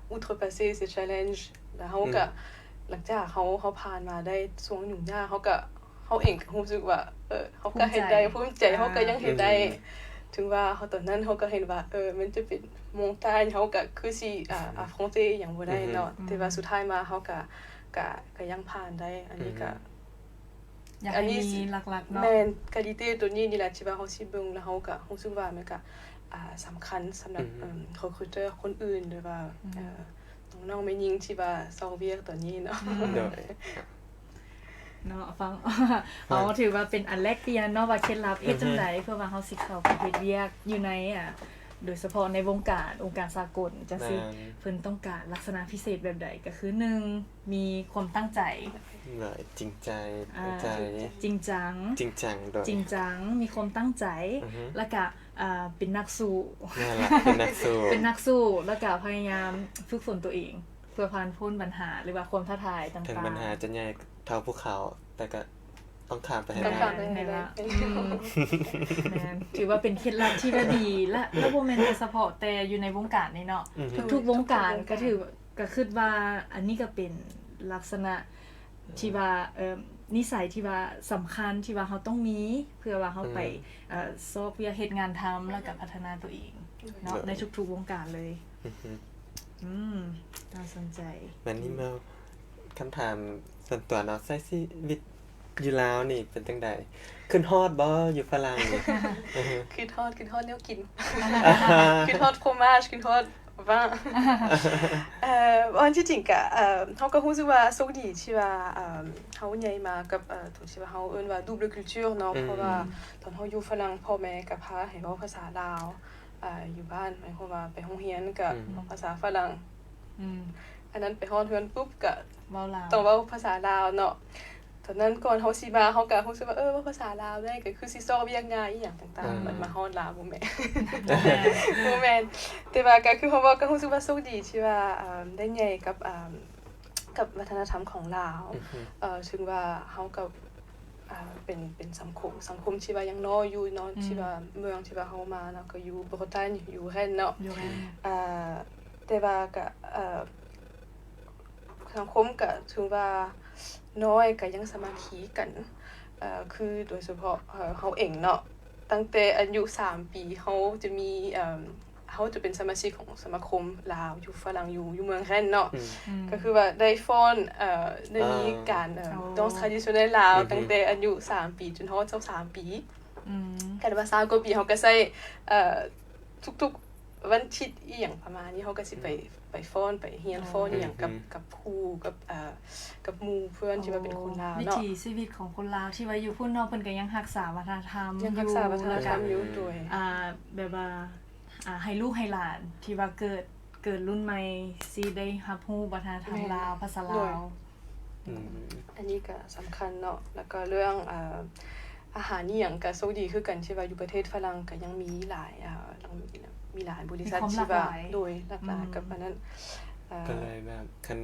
outrepasser ces challenges ແລ້ວເຮົາກະ ອືມ ຫຼັງຈາກເຮົາ ເຮົາຜ່ານມາໄດ້ຊ່ວງຫຍຸ້ງຍາກ ເຮົາກະ ເຮົາເອງກະຮູ້ສຶກວ່າ ເອີ ເຮົາກະເຮັດໄດ້ ພູມໃຈ ພູມໃຈ ອ່າ ເຮົາກະຍັງເຮັດໄດ້ ອືມ ເຖິງວ່າເຮົາ ຕອນນັ້ນເຮົາກະເຫັນວ່າ ເອີ ມັນຈະເປັນ montagne ເຮົາກະຄືຊິ ອ່າ ອືມ affronter ອີ່ຫຍັງບໍ່ໄດ້ເນາະ ອືມ ແຕ່ວ່າສຸດທ້າຍມາເຮົາກະ ກະ ກະຍັງຜ່ານໄດ້ ອັນນີ້ກະ ອືມ ຢາກໃຫ້ມີຫຼັກໆເນາະ ແມ່ນ qualité ໂຕນີ້ນີ້ແຫຼະ ທີ່ວ່າເຮົາຊິເບິ່ງ ແລ້ວເຮົາກະຮູ້ສຶກວ່າມັນກະ ອ່າ ສຳຄັນສຳລັບ ອືມ ເອີ recruiter ຄົນອື່ນ ຫຼືວ່າ ອືມ ເອີ ນ້ອງໆແມ່ຍິງທີ່ວ່າຊອກວຽກຕອນນີ້ເນາະ ອືມ ໂດຍ ເນາະ ຟັງ ເຮົາຖືວ່າເປັນອັນແລກປ່ຽນເນາະ ວ່າເຄັດລັບເຮັດຈັ່ງໃດ ອືຮຶ ເພື່ອວ່າເຮົາຊິເຂົ້າໄປເຮັດວຽກຢູ່ໃນ ອ່າ ໂດຍສະເພາະໃນວົງການອົງການສາກົນຈັ່ງຊີ້ ແມ່ນ ເພິ່ນຕ້ອງການລັກສະນະພິເສດແບບໃດ ກໍຄື ໜຶ່ງ ມີຄວາມຕັ້ງໃຈ ແລະ ຈິງໃຈ ອ່າ ໃຈ ຈິງຈັງ ຈິງຈັງ ໂດຍ ຈິງຈັງ ມີຄວາມຕັ້ງໃຈ ອືຮຶ ແລ້ວກະ ອ່າ ເປັນນັກສູ້ ນັ້ນລະ ເປັນນັກສູ້ ເປັນນັກສູ້ ແລ້ວກະພະຍາຍາມຝຶກຝົນຕົວເອງ ເພື່ອຜ່ານພົ້ນບັນຫາ ຫຼືວ່າຄວາມທ້າທາຍຕ່າງໆ ເຖິງບັນຫາຈະໃຫຍ່ເທົ່າພູເຂົາ ແຕ່ກະຕ້ອງຂ້າມໄປໃຫ້ໄດ້ ຕ້ອງຂ້າມໄປໃຫ້ໄດ້ ແມ່ນລະ ອືມ ແມ່ນ ຖືວ່າເປັນເຄັດລັບທີ່ວ່າດີ ແລະ ແລະ ບໍ່ແມ່ນແຕ່ສະເພາະແຕ່ຢູ່ໃນວົງການນີ້ເນາະ ອືຮຶ ທຸກໆວົງການ ທຸກໆວົງການ ກໍຖື ກໍຄິດວ່າອັນນີ້ກໍເປັນລັກສະນະ ທີ່ວ່າ ເອີ ນິໄສທີ່ວ່າສຳຄັນ ທີ່ວ່າເຮົາຕ້ອງມີ ເພື່ອວ່າເຮົາໄປ ອືມ ເອີ ຊອກວຽກເຮັດງານທຳ ແລ້ວກໍພັດທະນາຕົວເອງເນາະ ໂດຍ ໃນທຸກໆວົງການເລີຍ ອືຮຶ ອືມ ໜ້າສົນໃຈ ແມ່ນນີ້ ອືມ ມາຄຳຖາມສ່ວນຕົວເນາະ ໃຊ້ຊີວິດ ຢູ່ລາວນີ້ເປັນຈັ່ງໃດ? ຄິດຮອດບໍ່ ຢູ່ຝຣັ່ງນີ້? ຄິດຮອດ ຄິດຮອດແນວກິນ ຄິດຮອດໂຟມາດ ຄິດຮອດ ວ່າ ເອີ ອັນທີ່ຈິງກະ ເອີ ເຮົາກໍຮູ້ສຶກວ່າໂຊກດີທີ່ວ່າ ເອີ ເຮົາໃຫຍ່ມາກັບ ເອີ ໂຕທີ່ວ່າເຮົາເອີ້ນວ່າ double culture ເນາະ ອືມ ເພາະວ່າຕອນເຮົາຢູ່ຝຣັ່ງ ພໍ່ແມ່ກໍພາໃຫ້ເວົ້າພາສາລາວ ເອີ ຢູ່ບ້ານ ໝາຍຄວາມວ່າໄປໂຮງຮຽນກໍ ອືມ ເວົ້າພາສາຝຣັ່ງ ອືມ ອັນນັ້ນໄປຮອດເຮືອນປຸບກໍເວົ້າລາວ ຕ້ອງເວົ້າພາສາລາວເນາະ. ຕອນນັ້ນກ່ອນເຮົາຊິມາ ເຮົາກໍຮູ້ສຶກວ່າ ເອີ ເວົ້າພາສາລາວໄດ້ ກໍຄືຊິຊອກວຽກງ່າຍອີ່ຫຍັງຕ່າງໆ ອືມ ບັດມາຮອດລາວ ບໍ່ແມ່ນ ບໍ່ແມ່ນ ແຕ່ວ່າກໍຄືເຮົາເວົ້າ ກໍຮູ້ສຶກວ່າໂຊກດີທີ່ວ່າ ເອີ່ ໄດ້ໃຫຍ່ກັບ ເອີ່ ກັບວັດທະນະທຳຂອງລາວ ອືຮຶ ເອີ່ ເຊິ່ງວ່າເຮົາກໍ ເປັນ ເປັນສັງຄົມ ສັງຄົມທີ່ວ່າຍັງນ້ອຍຢູ່ເນາະ ອືມ ທີ່ວ່າເມືອງທີ່ວ່າເຮົາມາເນາະ ກໍຢູ່ Bretagne ຢູ່ Rennes ເນາະ ຢູ່ Rennes ອ່າ ແຕ່ວ່າກໍ ເອີ່ ສັງຄົມກໍຖືວ່ານ້ອຍ ກໍຍັງສາມັກຄີກັນ ເອີ່ ຄືໂດຍສະເພາະ ເອີ່ ເຮົາເອງເນາະ ຕັ້ງແຕ່ອາຍຸສາມປີ ເຮົາຈະມີ ເອີ່ມ ເຮົາຈະເປັນສະມາຊິກຂອງສະມາຄົມລາວຢູ່ຝຣັ່ງ ຢູ່ ຢູ່ເມືອງ Rennes ເນາະ ອືມ ອືມ ກໍຄືວ່າໄດ້ຟ້ອນ ເອີ່ ໄດ້ມີ ອ່າ ການ ເອີ່ ໂອ້ danse traditionnelle ລາວ ອືຮຶ ຕັ້ງແຕ່ອາຍຸສາມປີຈົນຮອດຊາວສາມປີ ອືມ ຄັນວ່າຊາວກວ່າປີ ເຮົາກໍໃຊ້ ເອີ່ ທຸກໆ ວັນທິດອີ່ຫຍັງປະມານນີ້ ເຮົາກໍຊິໄປ ອືມ ໄປຟ້ອນ ໄປຮຽນຟ້ອນ ອໍ ອີ່ຫຍັງກັບ ອືມ ກັບຄູ ກັບ ເອີ່ ກັບໝູ່ເພື່ອນທີ່ວ່າເປັນຄົນລາວເນາະ ວິຖີຊີວິດຂອງຄົນລາວທີ່ວ່າຢູ່ພຸ້ນເນາະ ເພິ່ນກໍຍັງຮັກສາວັດທະນະທຳ ຍັງຮັກສາວັດທະນະທຳຢູ່ ໂດຍ ອ່າ ແບບວ່າ ອ່າ ໃຫ້ລູກໃຫ້ຫຼານທີ່ວ່າເກີດ ເກີດລຸ້ນໃໝ່ຊິໄດ້ຮັບຮູ້ວັດທະນະທຳ ແມ່ນ ລາວ ພາສາລາວ ໂດຍ ອືມ ອັນນີ້ກໍສຳຄັນເນາະ ແລ້ວກໍເລື່ອງ ອ່າ ອາຫານອີ່ຫຍັງກໍໂຊກດີຄືກັນ ທີ່ວ່າຢູ່ປະເທດຝຣັ່ງກໍຍັງມີຫຼາຍ ອ່າ ມີຫຼາຍບໍລິສັດ ມີຄວາມຫຼາກຫຼາຍ ທີ່ວ່າ ໂດຍ ຫຼາກຫຼາຍ ອືມ ກັບອັນນັ້ນ ອ່າ ກໍເລີຍແບບ ຄັນ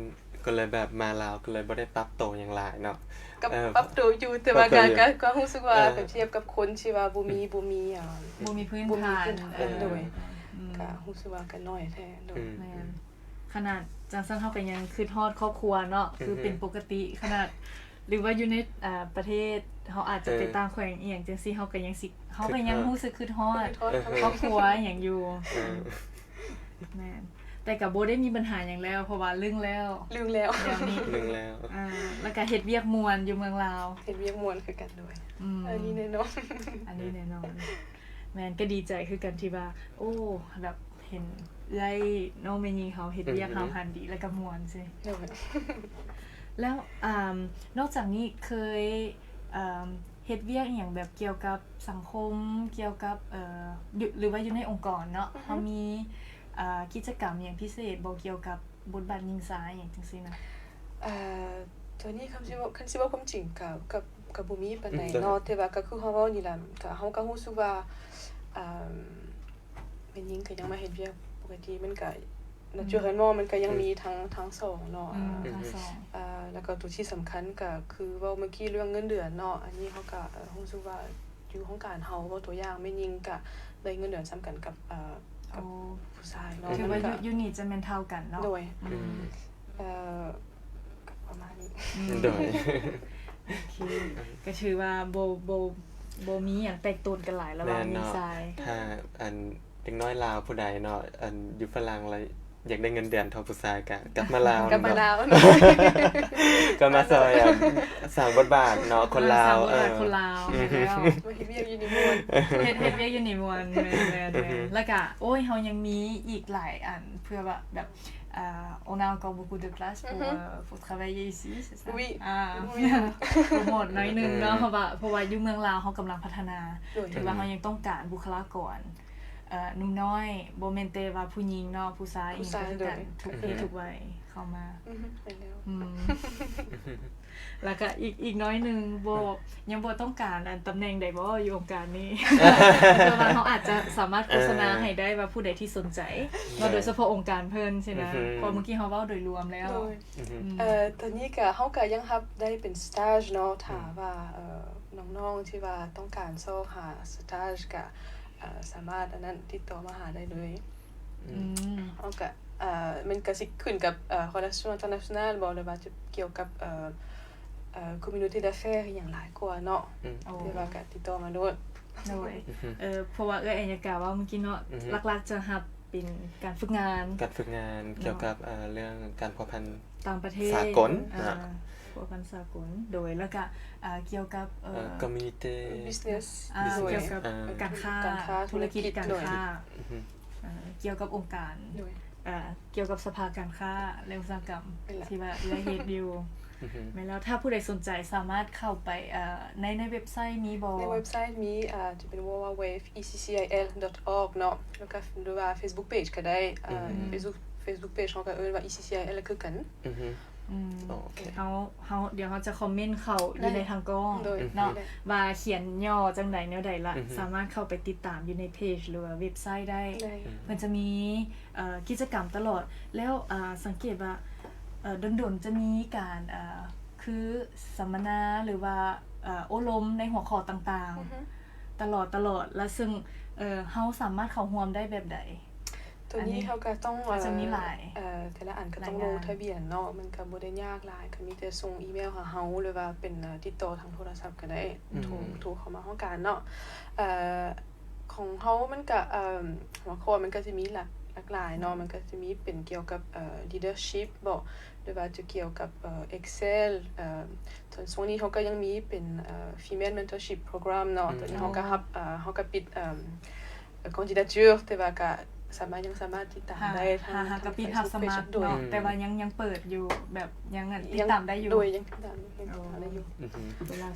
ກໍເລີຍແບບມາລາວກໍເລີຍບໍ່ໄດ້ປັບໂຕຫຍັງຫຼາຍເນາະ ກໍ ເອີ ປັບໂຕຢູ່ ແຕ່ວ່າ ປັບໂຕຢູ່ ກໍ ກໍ ກໍຮູ້ສຶກວ່າ ເອີ ຄັນທຽບກັບຄົນທີ່ວ່າບໍ່ມີ ອືມ ບໍ່ມີ ອ່າ ບໍ່ມີພື້ນຖານ ບໍ່ມີພື້ນຖານ ເອີ ໂດຍ ອືມ ກໍຮູ້ສຶກວ່າກໍນ້ອຍແທ້ ໂດຍ ອືມ ແມ່ນ ຂະໜາດຈັ່ງຊັ້ນເຮົາກໍຍັງຄິດຮອດຄອບຄົວເນາະ ອືຮຶ ຄືເປັນປົກກະຕິ ຂະໜາດ ຫຼືວ່າຢູ່ໃນ ອ່າ ປະເທດ ເຮົາອາດຈະ ເອີ ໄປຕ່າງແຂວງອີ່ຫຍັງຈັ່ງຊີ້ ເຮົາກໍຍັງຊິ ເຮົາກໍຍັງ ຄິດຮອດ ຮູ້ສຶກຄິດຮອດ ຄິດຮອດ ເອີ ຄອບຄົວອີ່ຫຍັງຢູ່ ເອີ ແມ່ນ ແຕ່ກໍບໍ່ໄດ້ມີບັນຫາຫຍັງແລ້ວ ເພາະວ່າລຶ້ງແລ້ວ ລຶ້ງແລ້ວ ດຽວນີ້ ລຶ້ງແລ້ວ ອ່າ ແລ້ວກໍເຮັດວຽກມ່ວນຢູ່ເມືອງລາວ ເຮັດວຽກມ່ວນຄືກັນໂດຍ ອືມ ອັນນີ້ແນ່ນອນ ອັນນີ້ແນ່ນອນ ແມ່ນ ກໍດີໃຈຄືກັນທີ່ວ່າ ໂອ້ ແບບເຫັນເອື້ອຍນ້ອງແມ່ຍິງເຮົາເຮັດວຽກ ອືຮຶ ຫ້າວຫັນດີ ແລ້ວກໍມ່ວນຊີ້ ໂດຍ ແລ້ວ ອ່າ ນອກຈາກນີ້ເຄີຍ ອ່າ ເຮັດວຽກອີ່ຫຍັງແບບກ່ຽວກັບສັງຄົມ ກ່ຽວກັບ ເອີ ຢູ່ ຫຼືວ່າຢູ່ໃນອົງກອນເນາະ ອືຮຶ ເຮົາມີ ອ່າ ກິດຈະກຳຫຍັງພິເສດບໍ່ ກ່ຽວກັບບົດບາດຍິງຊາຍຫຍັງຈັ່ງຊີ້ນະ? ເອີ ຕອນນີ້ຄັນຊິເວົ້າ ຄັນຊິເວົ້າຄວາມຈິງກໍ ກໍ ກໍບໍ່ມີປານໃດເນາະ ອືມ ແຕ່ວ່າກໍຄືເຮົາເວົ້ານີ້ແຫຼະ ກໍ ເຮົາກໍຮູ້ສຶກວ່າ ອ່າ ແມ່ຍິງກໍຍັງມາເຮັດວຽກປົກກະຕິ ມັນກໍ naturellement ອືມ ມັນກໍຍັງມີ ອືມ ທັງ ທັງສອງເນາະ ອືມ ອ່າ ທັງສອງ ອ່າ ແລ້ວກໍຕົວທີ່ສຳຄັນກໍຄືເວົ້າເມື່ອກີ້ເລື່ອງເງິນເດືອນເນາະ ອັນນີ້ເຮົາກໍ ເອີ ຮູ້ສຶກວ່າຢູ່ຫ້ອງການເຮົາ ເວົ້າຕົວຢ່າງແມ່ຍິງກໍໄດ້ເງິນເດືອນສ່ຳກັນກັບ ເອີ ກັບ ໂອ້ ຜູ້ຊາຍເນາະ ຖືວ່າ ມັນກໍ ຢູ່ ຢູ່ນີ້ຈະແມ່ນເທົ່າກັນເນາະ ໂດຍ ອືມ ອືມ ເອີ ກໍປະມານນີ້ ອືມ ໂດຍ ໂອເຄ ກໍຖືວ່າບໍ່ ບໍ່ ບໍ່ມີຫຍັງແຕກໂຕນກັນຫຼາຍລະຫວ່າງຍິງຊາຍ ແມ່ນເນາະ ຖ້າອັນ ເດັກນ້ອຍລາວຜູ້ໃດເນາະ ອັນ ຢູ່ຝຣັ່ງແລ້ວຢາກໄດ້ເງິນເດືອນເທົ່າຜູ້ຊາຍ ກະກັບມາລາວ ກັບມາລາວ ເນາະ ກໍມາຊ່ອຍ ອັນ ສ້າງບົດບາດເນາະ ຄົນລາວ ເອີ ສ້າງບົດບາດ ເອີ ຄົນລາວ ອືມ ແມ່ນແລ້ວ ເຮັດວຽກຢູ່ນີ້ມ່ວນ ເຮັດ ເຮັດວຽກຢູ່ນີ້ມ່ວນ ແມ່ນ ແມ່ນ ອືຮຶ ແມ່ນ ແລ້ວກະ ໂອ້ຍ ເຮົາຍັງມີອີກຫຼາຍອັນ ເພື່ອວ່າແບບ ອ່າ on a encore beaucoup de place pour ອືຮຶ euh, pour travailler ici, c'est ça? Oui. ອ່າ oui. ໂປຣໂມດໜ້ອຍໜຶ່ງເນາະ ເອີ ເພາະວ່າ ເພາະວ່າຢູ່ເມືອງລາວເຮົາກຳລັງພັດທະນາ ໂດຍ ຖືວ່າເຮົາຍັງຕ້ອງການບຸກຄະລາກອນ ເອີ ໜຸ່ມນ້ອຍ ບໍ່ແມ່ນແຕ່ວ່າຜູ້ຍິງເນາະ ຜູ້ຊາຍເອງກໍຄືກັນ ຜູ້ຊາຍ ໂດຍ ທຸກເພດ ອືຮຶ ທຸກໄວເຂົ້າມາ ອືຮຶ ແມ່ນແລ້ວ ອືມ ແລ້ວກໍອີກ ອີກໜ້ອຍໜຶ່ງ ບໍ່ ອືມ ຍັງບໍ່ຕ້ອງການອັນຕຳແໜ່ງໃດບໍ່ຢູ່ອົງການນີ້? ແຕ່ວ່າເຮົາອາດຈະສາມາດໂຄສະນາ ເອີ ໃຫ້ໄດ້ວ່າຜູ້ໃດທີ່ສົນໃຈ ເນາະ ໂດຍສະເພາະອົງການເພິ່ນຊີ້ນະ ອືຮຶ ເພາະເມື່ອກີ້ເຮົາເວົ້າໂດຍລວມແລ້ວ ໂດຍ ອືຮຶ ອືມ ເອີ ຕອນນີ້ກະ ເຮົາກະຍັງຮັບໄດ້ເປັນ stage ເນາະ ຖ້າ ອືມ ວ່າ ເອີ ນ້ອງໆທີ່ວ່າຕ້ອງການຊອກຫາ stage ກະ ເອີ ສາມາດອັນນັ້ນຕິດຕໍ່ມາຫາໄດ້ເລີຍ ອືມ ອືມ ເຮົາກະ ເອີ ມັນກະຊິຂຶ້ນກັບ ເອີ relation internationale ບໍ່ ຫຼືວ່າຈະກ່ຽວກັບ ເອີ ເອີ communauté d'affaires ອີ່ຫຍັງຫຼາຍກວ່າເນາະ ອືມ ໂອ້ ແຕ່ວ່າກະຕິດຕໍ່ມາໂລດ ໂດຍ ອືຮຶ ເອີ ເພາະວ່າເອື້ອຍອັນຍາກາເວົ້າເມື່ອກີ້ເນາະ ອືຮຶ ຫຼັກໆຈະຮັບເປັນການຝຶກງານ ການຝຶກງານ ເນາະ ກ່ຽວກັບ ເອີ ເລື່ອງການພົວພັນຕ່າງປະເທດ ສາກົນ ເອີ ເນາະ ພົວພັນສາກົນ ໂດຍ ແລ້ວກະ ອ່າ ກ່ຽວກັບ ເອີ ເອີ ຄອມມູນິເຕ ບິສເນສ ອ່າ ໂດຍ ກ່ຽວກັບ ເອີ ການຄ້າ ການຄ້າ ທຸລະກິດ ທຸລະກິດ ການຄ້າ ໂດຍ ອືຮຶ ເອີ ກ່ຽວກັບອົງການ ໂດຍ ເອີ ກ່ຽວກັບສະພາການຄ້າ ແລະ ອຸດສາຫະກຳ ແມ່ນລະ ທີ່ວ່າເອື້ອຍເຮັດຢູ່ ອືຮຶ ແມ່ນແລ້ວ ຖ້າຜູ້ໃດສົນໃຈສາມາດເຂົ້າໄປ ເອີ ໃນ ໃນເວັບໄຊມີບໍ່? ໃນເວັບໄຊມີ ເອີ ຈະເປັນ www.ecciil.org ເນາະ ແລ້ວກະ ຫຼືວ່າ Facebook Page ກະໄດ້ ເອີ ອືຮຶ Facebook Facebook Page ເຮົາກະເອີ້ນວ່າ ອີຊີຊີໄອແອລ ຄືກັນ ອືຮຶ ອືມ ໂອເຄ ເຮົາ ເຮົາ ດຽວເຮົາຈະຄອມເມັນເຂົ້າຢູ່ໃນທາງກ້ອງ ໂດຍ ເນາະ ໂດຍ ວ່າຂຽນຫຍໍ້ຈັ່ງໃດແນວໃດລະ ອືຮຶ ສາມາດເຂົ້າໄປຕິດຕາມຢູ່ໃນເພຈ ຫຼືວ່າເວັບໄຊໄດ້ ໄດ້ ອືມ ເພິ່ນຈະມີ ເອີ ກິດຈະກຳຕະຫຼອດ ແລ້ວ ເອີ ສັງເກດວ່າ ເອີ ດົນໆຈະມີການ ເອີ ຄືສຳມະນາ ຫຼືວ່າ ເອີ ໂອ້ລົມໃນຫົວຂໍ້ຕ່າງໆ ອືຮຶ ຕະຫຼອດ ຕະຫຼອດ ແລະ ເຊິ່ງ ເອີ ເຮົາສາມາດເຂົ້າຮ່ວມໄດ້ແບບໃດ? ໂຕນີ້ເຮົາກະຕ້ອງ ເອີ ຈະມີຫຼາຍ ເອີ ແຕ່ລະອັນກະຕ້ອງລົງທະບຽນເນາະ ມັນກະບໍ່ໄດ້ຍາກຫຼາຍ ກະມີແຕ່ສົ່ງອີເມວຫາເຮົາ ຫຼືວ່າເປັນ ເອີ ຕິດຕໍ່ທາງໂທລະສັບກະໄດ້ ອືມ ໂທ ໂທເຂົ້າມາຫ້ອງການເນາະ ເອີ ຂອງເຮົາມັນກະ ເອີ ຫົວຂໍ້ມັນກະຈະມີຫຼາກ ຫຼາກຫຼາຍເນາະ ມັນກະຈະມີເປັນກ່ຽວກັບ ເອີ leadership ບໍ ຫຼືວ່າຈະກ່ຽວກັບ ເອີ Excel ເອີ ຊ່ວງນີ້ເຮົາກະຍັງມີເປັນ ເອີ Female Mentorship Program ເນາະ ອືມ ໂຕນີ້ເຮົາກະຮັບ ເອີ ເຮົາກະປິດ ເອີ candidature ແຕ່ວ່າກະສາມາດ ຍັງສາມາດຕິດຕາມໄດ້ທາງ ຫາກະປິດຮັບສະໝັກເນາະ ໂດຍ ແຕ່ວ່າຍັງ ຍັງເປີດຢູ່ ແບບຍັງ ອັນ ຕິດຕາມໄດ້ຢູ່ ໂດຍ ຍັງຕິດຕາມ ຍັງຕິດຕາມໄດ້ຢູ່ ອືຮຶ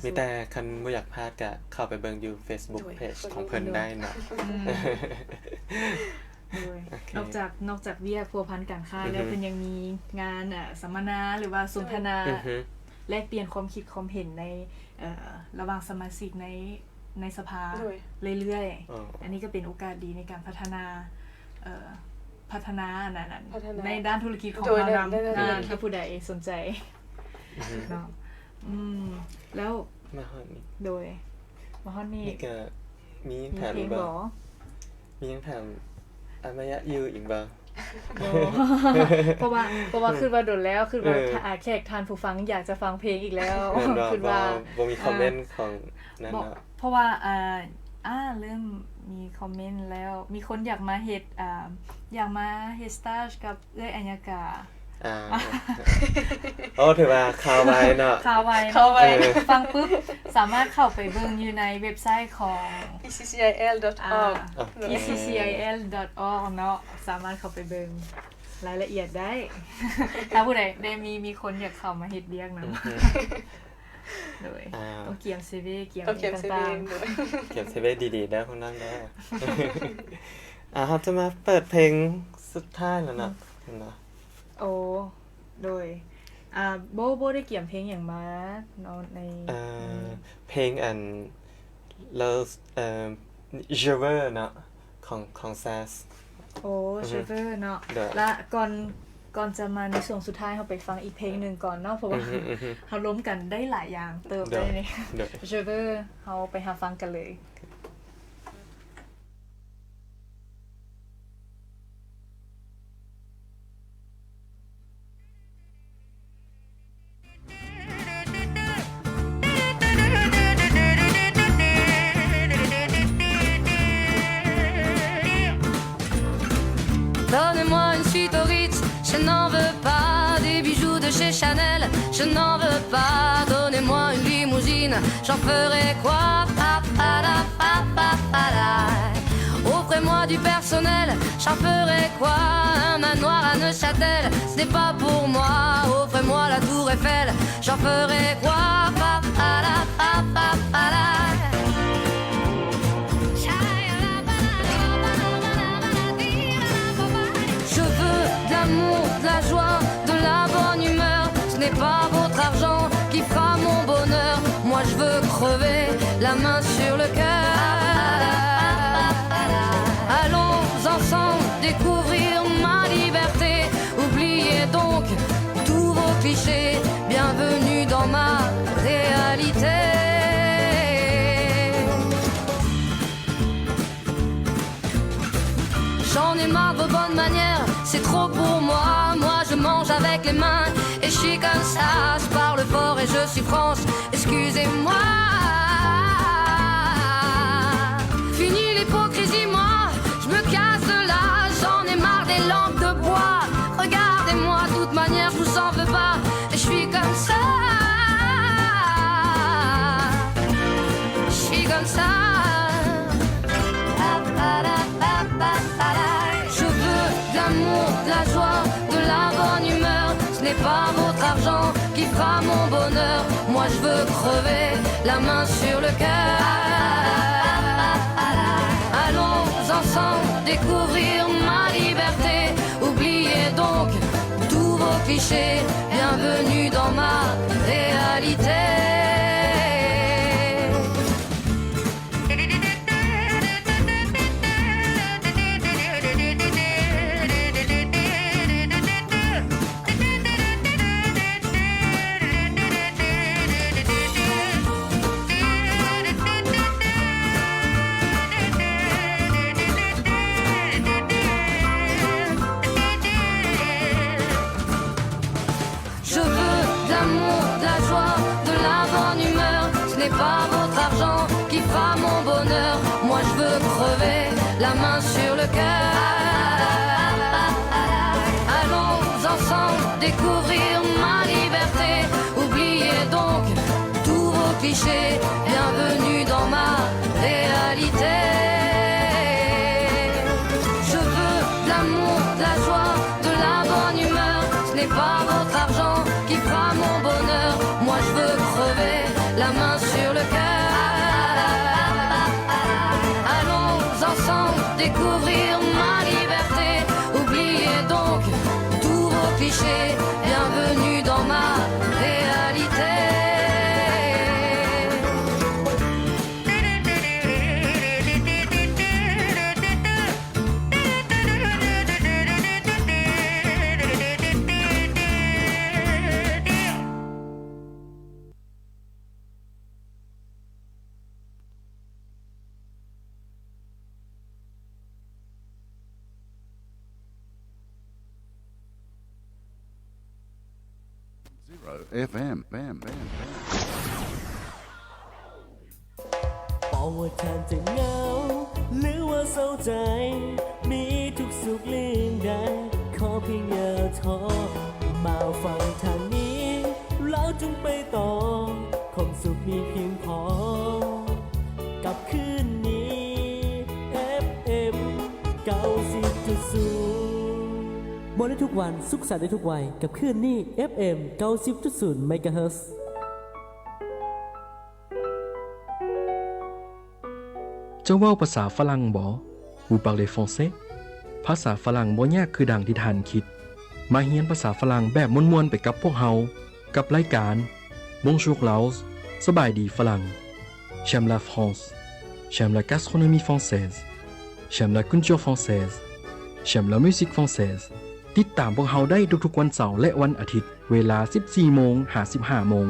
ມີແຕ່ຄັນບໍ່ຢາກພາດກະເຂົ້າໄປເບິ່ງຢູ່ Facebook Page ຂອງເພິ່ນໄດ້ເນາະ ໂດຍ ໂອເຄ ນອກຈາກ ນອກຈາກວຽກພົວພັນການຄ້າແລ້ວ ອືຮຶ ເພິ່ນຍັງມີງານ ເອີ ສຳມະນາ ຫຼືວ່າສົນທະນາ ອືຮຶ ແລກປ່ຽນຄວາມຄິດຄວາມເຫັນໃນ ເອີ ລະຫວ່າງສະມາຊິກໃນ ໃນສະພາ ໂດຍ ເລື້ອຍໆ ເອີ ອັນນີ້ກະເປັນໂອກາດດີໃນການພັດທະນາ ເອີ ພັດທະນາ ອັນນັ້ນ ພັດທະນາ ໃນດ້ານທຸລະກິດຂອງເຮົານຳ ໂດຍ ໃນ ໃນ ໃນ ຖ້າຜູ້ໃດສົນໃຈ ອືຮຶ ເນາະ ອືມ ແລ້ວ ມາຮອດນີ້ ໂດຍ ມາຮອດນີ້ ນີ້ກະມີຫຍັງຖາມອີກບໍ່? ມີຫຍັງຖາມອາມາຍະຢູ່ອີກບໍ່? ບໍ່ ເພາະວ່າ ເພາະວ່າຄິດວ່າດົນແລ້ວ ຄິດວ່າ ເອີ ແຂກທ່ານຜູ້ຟັງຢາກຈະຟັງເພງອີກແລ້ວ ແມ່ນບໍ່? ຄິດວ່າ ບໍ່ ບໍ່ມີຄອມເມັນ ເອີ ຂອງນັ້ນເນາະ ເພາະວ່າ ເອີ ອ່າ ເລີ່ມມີຄອມເມັນແລ້ວ ມີຄົນຢາກມາເຮັດ ອ່າ ຢາກມາເຮັດສະຕາຈກັບເອື້ອຍອັນຍາກາ ອ່າ ໂອ້ ຖືວ່າຂ່າວໄວເນາະ ຂ່າວໄວເນາະ ເອີ ຟັງປຶບ ສາມາດເຂົ້າໄປເບິ່ງຢູ່ໃນເວັບໄຊຂອງ ECCIL.org ອ່າ ECCIL.org ເນາະ ສາມາດເຂົ້າໄປເບິ່ງລາຍລະອຽດໄດ້ ຖ້າຜູ້ໃດໄດ້ມີ ມີຄົນຢາກເຂົ້າມາເຮັດວຽກນຳ ອືຮຶ ໂດຍ ອ່າ ຕ້ອງກຽມ CV ກຽມ ຕ້ອງກຽມ CV ຕ່າງໆ ໂດຍ ກຽມ CV ດີໆ ເດີ ພວກນ້ອງເດີ ອ່າ ເຮົາຈະມາເປີດເພງສຸດທ້າຍແລ້ວເນາະ ອືມ ເຫັນບໍ່? ໂອ້ ໂດຍ ອ່າ ໂບ ໂບໄດ້ກຽມເພງຫຍັງມາເນາະ ໃນ ເອີ ໃນ ເພງອັນ ແລ້ວ ເອີ Je veux ເນາະ ຂອງ ຂອງ Sass ໂອ້ ອືຮຶ Je veux ເນາະ ໂດຍ ລະກ່ອນ ກ່ອນຈະມາໃນຊ່ວງສຸດທ້າຍ ເຮົາໄປຟັງອີກເພງໜຶ່ງກ່ອນເນາະ ເພາະວ່າ ອືຮຶ ອືຮຶ ເຮົາລົມກັນໄດ້ຫຼາຍຢ່າງເຕີບ ໂດຍ ເລີຍນີ້ ໂດຍ Je veux ເຮົາໄປຮັບຟັງກັນເລີຍ. Donnez-moi une suite au Ritz, je n'en veux pas. Des bijoux de chez Chanel, je n'en veux pas. Donnez-moi une limousine, j'en ferai quoi? Pa, pa, la, pa, pa, pa, la. Offrez-moi du personnel, j'en ferai quoi? Un manoir à Neuchâtel, ce n'est pas pour moi. Offrez-moi la tour Eiffel, j'en ferai quoi? Pa, pa, la, pa, pa, pa, la. Je veux de l'amour, de la joie, de la bonne humeur. Ce n'est pas votre argent qui fera mon bonheur. Moi, je veux crever la main sur le cœur. Allons ensemble découvrir ma liberté. Oubliez donc tous vos clichés. Bienvenue dans ma réalité. J'en ai marre de vos bonnes manières, c'est trop pour moi. Moi, je mange avec les mains et je suis comme ça. Je parle fort et je suis France, excusez-moi. Fini l'hypocrisie, moi, je me casse de là. J'en ai marre des lampes de bois. Regardez-moi, de toute manière, je vous en veux pas. Et je suis comme ça. comme ça. Je veux de l'amour, de la joie, de la bonne humeur. Ce n'est pas votre argent qui fera mon bonheur. Moi je veux crever la main sur le cœur. Allons ensemble découvrir ma liberté. Oubliez donc tous vos clichés. Bienvenue dans ma réalité. Je veux de l'amour, de la joie, de la bonne humeur. Ce n'est pas votre argent qui fera mon bonheur. Moi je veux crever la main sur le cœur. Allons ensemble découvrir ma liberté. Oubliez donc tous vos clichés. Bienvenue dans ma réalité. Je veux de l'amour, de la joie, de la bonne humeur. Ce n'est pas votre argent qui fera mon bonheur. Moi je veux crever la main sur le cœur. Allons ensemble découvrir ma liberté. Oubliez donc tous vos clichés. Bienvenue dans ma réalité. Zero F M. ບໍ່ວ່າທ່ານຈະເຫງົາ ຫຼືວ່າເສົ້າໃຈ, ມີທຸກສຸກເລື່ອງໃດ, ຂໍພຽງຢ່າທໍ້, ມາຟັງທາງນີ້ ລາວຈຶ່ງໄປຕໍ່, ຄວາມສຸກມີພຽງພໍ, ກັບຄືນນີ້ ເອັຟເອັມ ເກົ້າສິບຈຸດສູນ. ມ່ວນໄດ້ທຸກວັນ, ສຸກສັນໄດ້ທຸກໄວ, ກັບຄືນນີ້ ເອັຟເອັມ ເກົ້າສິບຈຸດສູນ ເມກາເຮີດ. ເຈົ້າເວົ້າພາສາຝຣັ່ງບໍ່? Vous parlez français? ພາສາຝຣັ່ງບໍ່ຍາກຄືດັ່ງທີ່ທ່ານຄິດ. ມາຮຽນພາສາຝຣັ່ງແບບມ່ວນໆໄປກັບພວກເຮົາ ກັບລາຍການ Bonjour Laos, ສະບາຍດີຝຣັ່ງ. J'aime la France. J'aime la gastronomie française. J'aime la culture française. J'aime la musique française. ຕິດຕາມພວກເຮົາໄດ້ທຸກໆວັນເສົາ ແລະ ວັນອາທິດ ເວລາສິບສີ່ໂມງຫາສິບຫ້າໂມງ.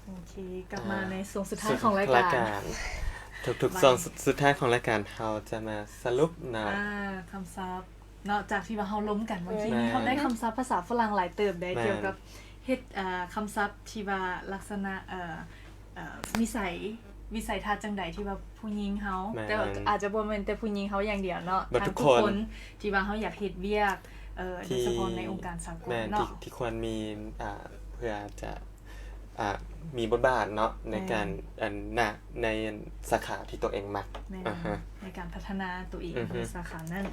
ໂອເຄ ກັບມາໃນຊ່ວງສຸດທ້າຍຂອງລາຍການ. ທຸກໆຊ່ວງສຸດທ້າຍຂອງລາຍການ ເຮົາຈະມາສະຫຼຸບເນາະ ອ່າ ຄຳສັບເນາະ ຈາກທີ່ວ່າເຮົາລົມກັນເມື່ອກີ້ນີ້ ເຮົາໄດ້ຄຳສັບພາສາຝຣັ່ງຫຼາຍເຕີບເດ້ ກ່ຽວກັບເຮັດ ອ່າ ຄຳສັບທີ່ວ່າລັກສະນະ ເອີ ເອີ ນິໄສ ວິໄສທັດຈັ່ງໃດທີ່ວ່າຜູ້ຍິງເຮົາ ແຕ່ວ່າອາດຈະບໍ່ແມ່ນແຕ່ຜູ້ຍິງເຮົາຢ່າງດຽວເນາະ ທຸກຄົນທີ່ວ່າເຮົາຢາກເຮັດວຽກ ເອີ ໂດຍສະເພາະໃນອົງການສາກົນເນາະ ທີ່ຄວນມີ ອ່າ ເພື່ອຈະ ອ່າ ມີບົດບາດເນາະ ໃນການ ອັນນະ ໃນສາຂາທີ່ຕົວເອງມັກ ໃນການພັດທະນາຕົວເອງໃນສາຂານັ້ນ.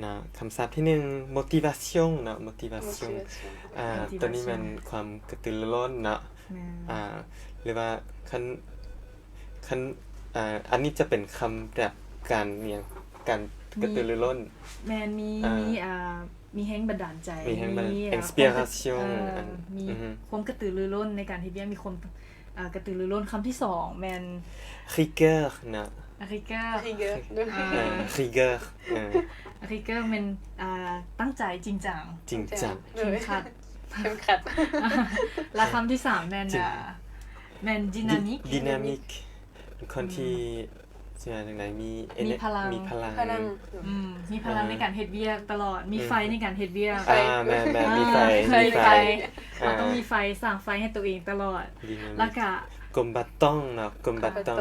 ເນາະ ຄຳສັບທີໜຶ່ງ motivation ເນາະ motivation ໂຕນີ້ແມ່ນຄວາມກະຕືລືລົ້ນເນາະ ອ່າ ຫຼືວ່າຄັນ ຄັນ ອ່າ ອັນນີ້ຈະເປັນຄຳແບບການຫຍັງ ການກະຕືລືລົ້ນ ແມ່ນ ມີ ມີ ອ່າ ມີແຮງບັນດານໃຈ ມີແຮງບັນດານ inspiration ມີຄວາມກະຕືລືລົ້ນໃນການເຮັດວຽກ ມີຄວາມ ອ່າ ກະຕືລືລົ້ນ. ຄຳທີສອງແມ່ນ rigueur ເນາະ rigueur rigueur ເອີ rigueur ເອີ rigueur ແມ່ນ ອ່າ ຕັ້ງໃຈ ຈິງຈັງ ຈິງຈັງ ເຄັ່ງຄັດ ເຄັ່ງຄັດ ແລະ ຄຳທີສາມແມ່ນ ອ່າ ແມ່ນ dynamique dynamique ເປັນຄົນທີ່ ຊິວ່າຈັ່ງໃດ ມີ ມີພະລັງ ມີພະລັງ ອືມ ມີພະລັງໃນການເຮັດວຽກຕະຫຼອດ ມີໄຟໃນການເຮັດວຽກ ອ່າ ແມ່ນໆ ມີໄຟ ມີໄຟ ເຮົາຕ້ອງມີໄຟ ສ້າງໄຟໃຫ້ຕົວເອງຕະຫຼອດ ແລ້ວກະ combattant ເນາະ combattant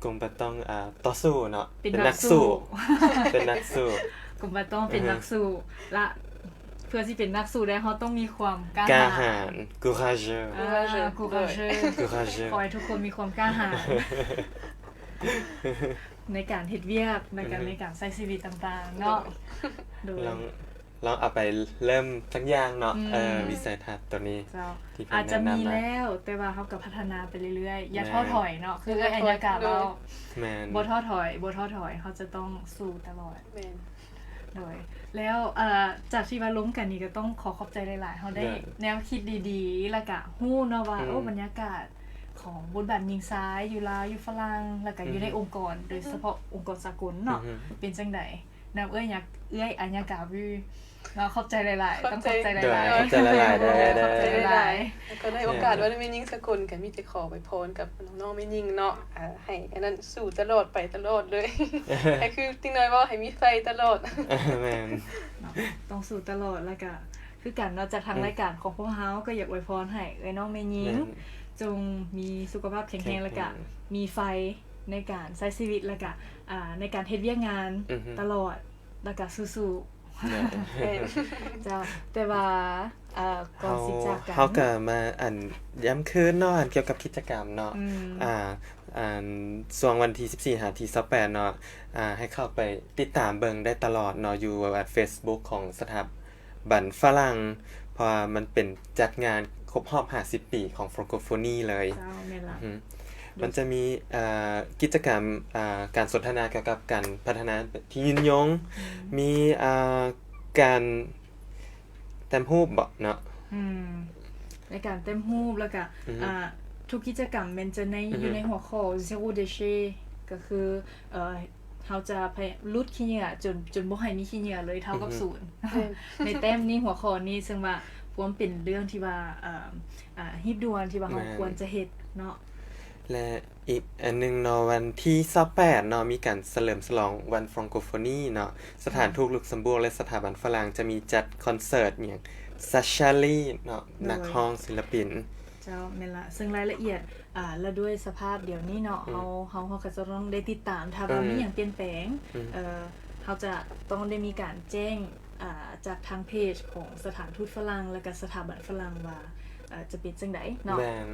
combattant ອ່າ ຕໍ່ສູ້ເນາະ ເປັນນັກສູ້ ເປັນນັກສູ້ combattant ເປັນ ອືຮຶ ນັກສູ້ ລະເພື່ອຊິເປັນນັກສູ້ໄດ້ ເຮົາຕ້ອງມີຄວາມກ້າ ກ້າຫານ ຫານ courageux ອ່າ courageux courageux courageux ຂໍໃຫ້ທຸກຄົນມີຄວາມກ້າຫານ ໃນການເຮັດວຽກ ໃນການ ອືຮຶ ໃນການໃຊ້ຊີວິດຕ່າງໆເນາະ ໂດຍ ໂດຍ ລອງ ລອງເອົາໄປເລີ່ມສັກຢ່າງເນາະ ອືມ ເອີ ວິໄສທັດໂຕນີ້ ເຈົ້າ ທີ່ເພິ່ນ ອາດຈະມີແນະນຳມາແລ້ວ ແຕ່ວ່າເຮົາກໍພັດທະນາໄປເລື້ອຍໆ ຢ່າ ແມ່ນ ທໍ້ຖອຍເນາະ ຄືເອື້ອຍອັນຍາກາເວົ້າ ແມ່ນ ບໍ່ທໍ້ຖອຍ ບໍ່ທໍ້ຖອຍ ເຮົາຈະຕ້ອງສູ້ຕະຫຼອດ ແມ່ນ ໂດຍ ແລ້ວ ເອີ ຈາກທີ່ວ່າລົມກັນນີ້ ກໍຕ້ອງຂໍຂອບໃຈຫຼາຍໆ ເຮົາໄດ້ ແມ່ນ ແນວຄິດດີໆ ແລ້ວກະຮູ້ເນາະວ່າ ອືມ ໂອ້ ບັນຍາກາດຂອງບົດບາດຍິງຊາຍຢູ່ລາວ ຢູ່ຝຣັ່ງ ແລ້ວກະຢູ່ໃນ ອືຮຶ ອົງກອນ ໂດຍສະເພາະ ອືຮຶ ອົງກອນສາກົນເນາະ ອືຮຶ ເປັນຈັ່ງໃດ? ນຳເອື້ອຍຍັກ ເອື້ອຍອັນຍາກາວິວເນາະ ຂອບໃຈຫຼາຍໆ ຕ້ອງຂອບໃຈຫຼາຍໆ ໂດຍ ຂອບໃຈຫຼາຍໆ ເດີ ຂອບໃຈຫຼາຍໆ ແລ້ວກໍໃນໂອກາດ ແມ່ນ ວັນແມ່ຍິງສາກົນ ກໍມີແຕ່ຂໍອວຍພອນກັບນ້ອງໆແມ່ຍິງເນາະ ອ່າ ໃຫ້ອັນນັ້ນສູ້ຕະຫຼອດໄປຕະຫຼອດເລີຍ ໃຫ້ຄືຕິງນ້ອຍເວົ້າ ໃຫ້ມີໄຟຕະຫຼອດ ແມ່ນ ເນາະ ຕ້ອງສູ້ຕະຫຼອດ ແລ້ວກໍຄືກັນເນາະ ຈາກທາງ ອືມ ລາຍການຂອງພວກເຮົາ ກໍຢາກອວຍພອນໃຫ້ເອື້ອຍນ້ອງແມ່ຍິງ ແມ່ນ ຈົ່ງມີສຸຂະພາບແຂງແຮງ ແຂງແຮງ ແລ້ວກໍມີໄຟ ໃນການໃຊ້ຊີວິດ ແລ້ວກະ ອ່າ ໃນການເຮັດວຽກງານ ອືຮຶ ຕະຫຼອດ ແລ້ວກະສູ້ໆ ແມ່ນ ເຈົ້າ ແຕ່ວ່າ ເອີ ກ່ອນຊິຈາກກັນ ເຮົາ ເຮົາກະມາ ອັນ ຢ້ຳຄືນເນາະ ອັນ ກ່ຽວກັບກິດຈະກຳເນາະ ອືມ ອ່າ ອັນ ຊ່ວງວັນທີສິບສີ່ຫາທີຊາວແປດເນາະ ອ່າ ໃຫ້ເຂົ້າໄປຕິດຕາມເບິ່ງໄດ້ຕະຫຼອດເນາະ ຢູ່ Facebook ຂອງສະຖາ ບັນຝຣັ່ງ ເພາະວ່າມັນເປັນຈັດງານຄົບຮອບຫ້າສິບປີຂອງ Francophonie ເລີຍ ເຈົ້າ ແມ່ນລະ ອືຮຶ ໂດຍ ມັນຈະມີ ເອີ ກິດຈະກຳ ເອີ ການສົນທະນາກ່ຽວກັບການພັດທະນາທີ່ຍືນຍົງ ອືມ ມີ ເອີ ການແຕ້ມຮູບບໍເນາະ ອືມ ໃນການແຕ້ມຮູບ ແລ້ວກະ ອືຮຶ ອ່າ ທຸກກິດຈະກຳແມ່ນຈະໃນ ອືຮຶ ຢູ່ໃນຫົວຂໍ້ zéro déchet ກໍຄື ເອີ ເຮົາຈະພະ ຫຼຸດຂີ້ເຫຍື້ອຈົນ ຈົນບໍ່ໃຫ້ມີຂີ້ເຫຍື້ອເລີຍ ເທົ່າກັບ ອືຮຶ ສູນ ແມ່ນ ໃນແຕ້ມນີ້ ຫົວຂໍ້ນີ້ ເຊິ່ງວ່າຄວາມເປັນເລື່ອງທີ່ວ່າ ເອີ ອ່າ ຮີບດ່ວນທີ່ວ່າເຮົາ ແມ່ນ ຄວນຈະເຮັດເນາະ ແລະ ອີກອັນໜຶ່ງເນາະ ວັນທີຊາວແປດເນາະ ມີການສະເຫຼີມສະຫຼອງວັນ Francophonie ເນາະ ສະຖານ ອືມ ທູດ Luxembourg ແລະ ສະຖາບັນຝຣັ່ງ ຈະມີຈັດຄອນເສີດຫຍັງ Sachalie ເນາະ ໂດຍ ນັກຮ້ອງ ສິນລະປິນ ເຈົ້າ ແມ່ນລະ ເຊິ່ງລາຍລະອຽດ ອ່າ ລະດ້ວຍສະພາບດຽວນີ້ເນາະ ອືມ ເຮົາ ເຮົາ ເຮົາກໍຈະຕ້ອງໄດ້ຕິດຕາມ ຖ້າວ່າ ອືມ ມີຫຍັງປ່ຽນແປງ ອືມ ເອີ ເຮົາຈະຕ້ອງໄດ້ມີການແຈ້ງ ອ່າ ຈາກທາງເພຈຂອງສະຖານທູດຝຣັ່ງ ແລ້ວກະສະຖາບັນຝຣັ່ງວ່າ ເອີ ຈະເປັນຈັ່ງໃດເນາະ ແມ່ນ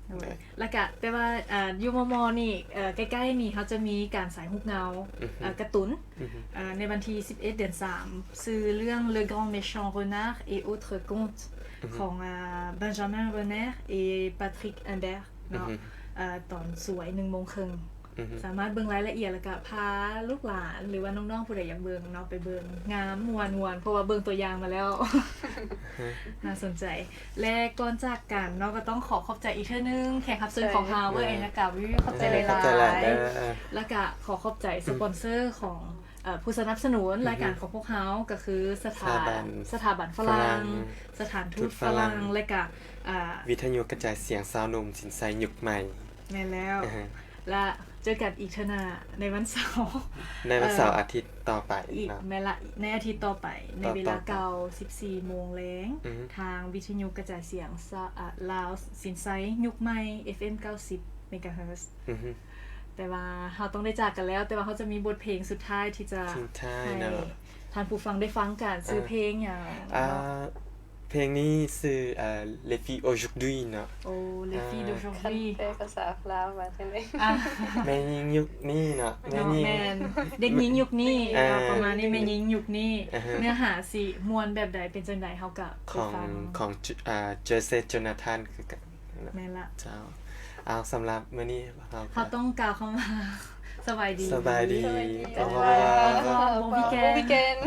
ໂດຍ ແລ້ວກະ ແຕ່ວ່າ ອ່າ ຢູ່ມໍ່ໆນີ້ ເອີ ໃກ້ໆນີ້ ເຮົາຈະມີການສາຍຮູບເງົາ ອືຮຶ ເອີ ກາຕູນ ອືຮຶ ເອີ ໃນວັນທີສິບເອັດ ເດືອນສາມ ຊື່ເລື່ອງ Le grand méchant renard et autres contes ອືຮຶ ຂອງ ອ່າ Benjamin Renner et Patrick Imbert ເນາະ ອືຮຶ ເອີ ຕອນສວຍໜຶ່ງໂມງເຄິ່ງ ອືຮຶ ສາມາດເບິ່ງລາຍລະອຽດ ແລ້ວກະພາລູກຫຼານ ຫຼືວ່ານ້ອງໆຜູ້ໃດຢາກເບິ່ງເນາະ ໄປເບິ່ງ ງາມ ມ່ວນໆ ເພາະວ່າເບິ່ງຕົວຢ່າງມາແລ້ວ ອືຮຶ ໜ້າສົນໃຈ ແລະ ກ່ອນຈາກກັນເນາະ ກໍຕ້ອງຂໍຂອບໃຈອີກເທື່ອໜຶ່ງ ແຂກຮັບເຊີນຂອງເຮົາ ເອີ ເອີ ເອີ ອັນຍາກາວິວ ຂອບໃຈ ເອີ ຫຼາຍໆ ຂອບໃຈຫຼາຍເດີ ແລ້ວກະຂໍຂອບໃຈ ອືມ ສະປອນເຊີຂອງ ເອີ ຜູ້ສະໜັບສະໜູນ ອືຮຶ ລາຍການຂອງພວກເຮົາ ກໍຄືສະຖາ ສະຖາບັນ ສະຖາບັນຝຣັ່ງ ຝຣັ່ງ ສະຖານທູດຝຣັ່ງ ຝຣັ່ງ ແລະກະ ອ່າ ວິທະຍຸກະຈາຍສຽງຊາວໜຸ່ມສິນໄຊຍຸກໃໝ່ ແມ່ນແລ້ວ ອືຮຶ ລະເຈີກັນອີກເທື່ອໜ້າໃນວັນເສົາ ໃນວັນເສົາ ເອີ ອາທິດຕໍ່ໄປ ອີກເນາະ ແມ່ນລະ ໃນອາທິດຕໍ່ໄປ ໃນເວລາ ຕໍ່ ຕໍ່ໄປ ເກົ່າ ສິບສີ່ໂມງແລງ ອືຮຶ ທາງວິທະຍຸກະຈາຍສຽງ ສະ ອາ ລາວສິນໄຊຍຸກໃໝ່ ເອັຟເອັມ ເກົ້າສິບ ເມກາເຮີດ ອືຮຶ ແຕ່ວ່າເຮົາຕ້ອງໄດ້ຈາກກັນແລ້ວ ແຕ່ວ່າເຮົາຈະມີບົດເພງສຸດທ້າຍທີ່ຈະ ສຸດທ້າຍເນາະ ໃຫ້ທ່ານຜູ້ຟັງໄດ້ຟັງກັນ ເອີ ຊື່ເພງຫຍັງ ອ່າ ເນາະ? ເພງນີ້ຊື່ ເອີ Les filles aujourd'hui ເນາະ ໂອ້ Les filles ອ່າ d'aujourd'hui ຄັນແປພາສາລາວວ່າຈັ່ງໃດ? ອ່າ ແມ່ຍິງຍຸກນີ້ເນາະ ເນາະ ແມ່ຍິງ ແມ່ນ ເດັກຍິງຍຸກນີ້ ອ່າ ເນາະ ປະມານນີ້ ແມ່ຍິງຍຸກນີ້ ອ່າຮະ ເນື້ອຫາຊິມ່ວນແບບໃດ ເປັນຈັ່ງໃດ ເຮົາກະໄປຟັງ ຂອງ ຂອງ ເອີ José Jonathan ຄືກັນ ແມ່ນລະ ເຈົ້າ ເອົາ ສຳລັບມື້ນີ້ເຮົາ ເຮົາຕ້ອງກ່າວຄຳວ່າ ສະບາຍດີ ສະບາຍດີ ສະບາຍດີ Au revoir Au revoir Bon week-end Bon week-end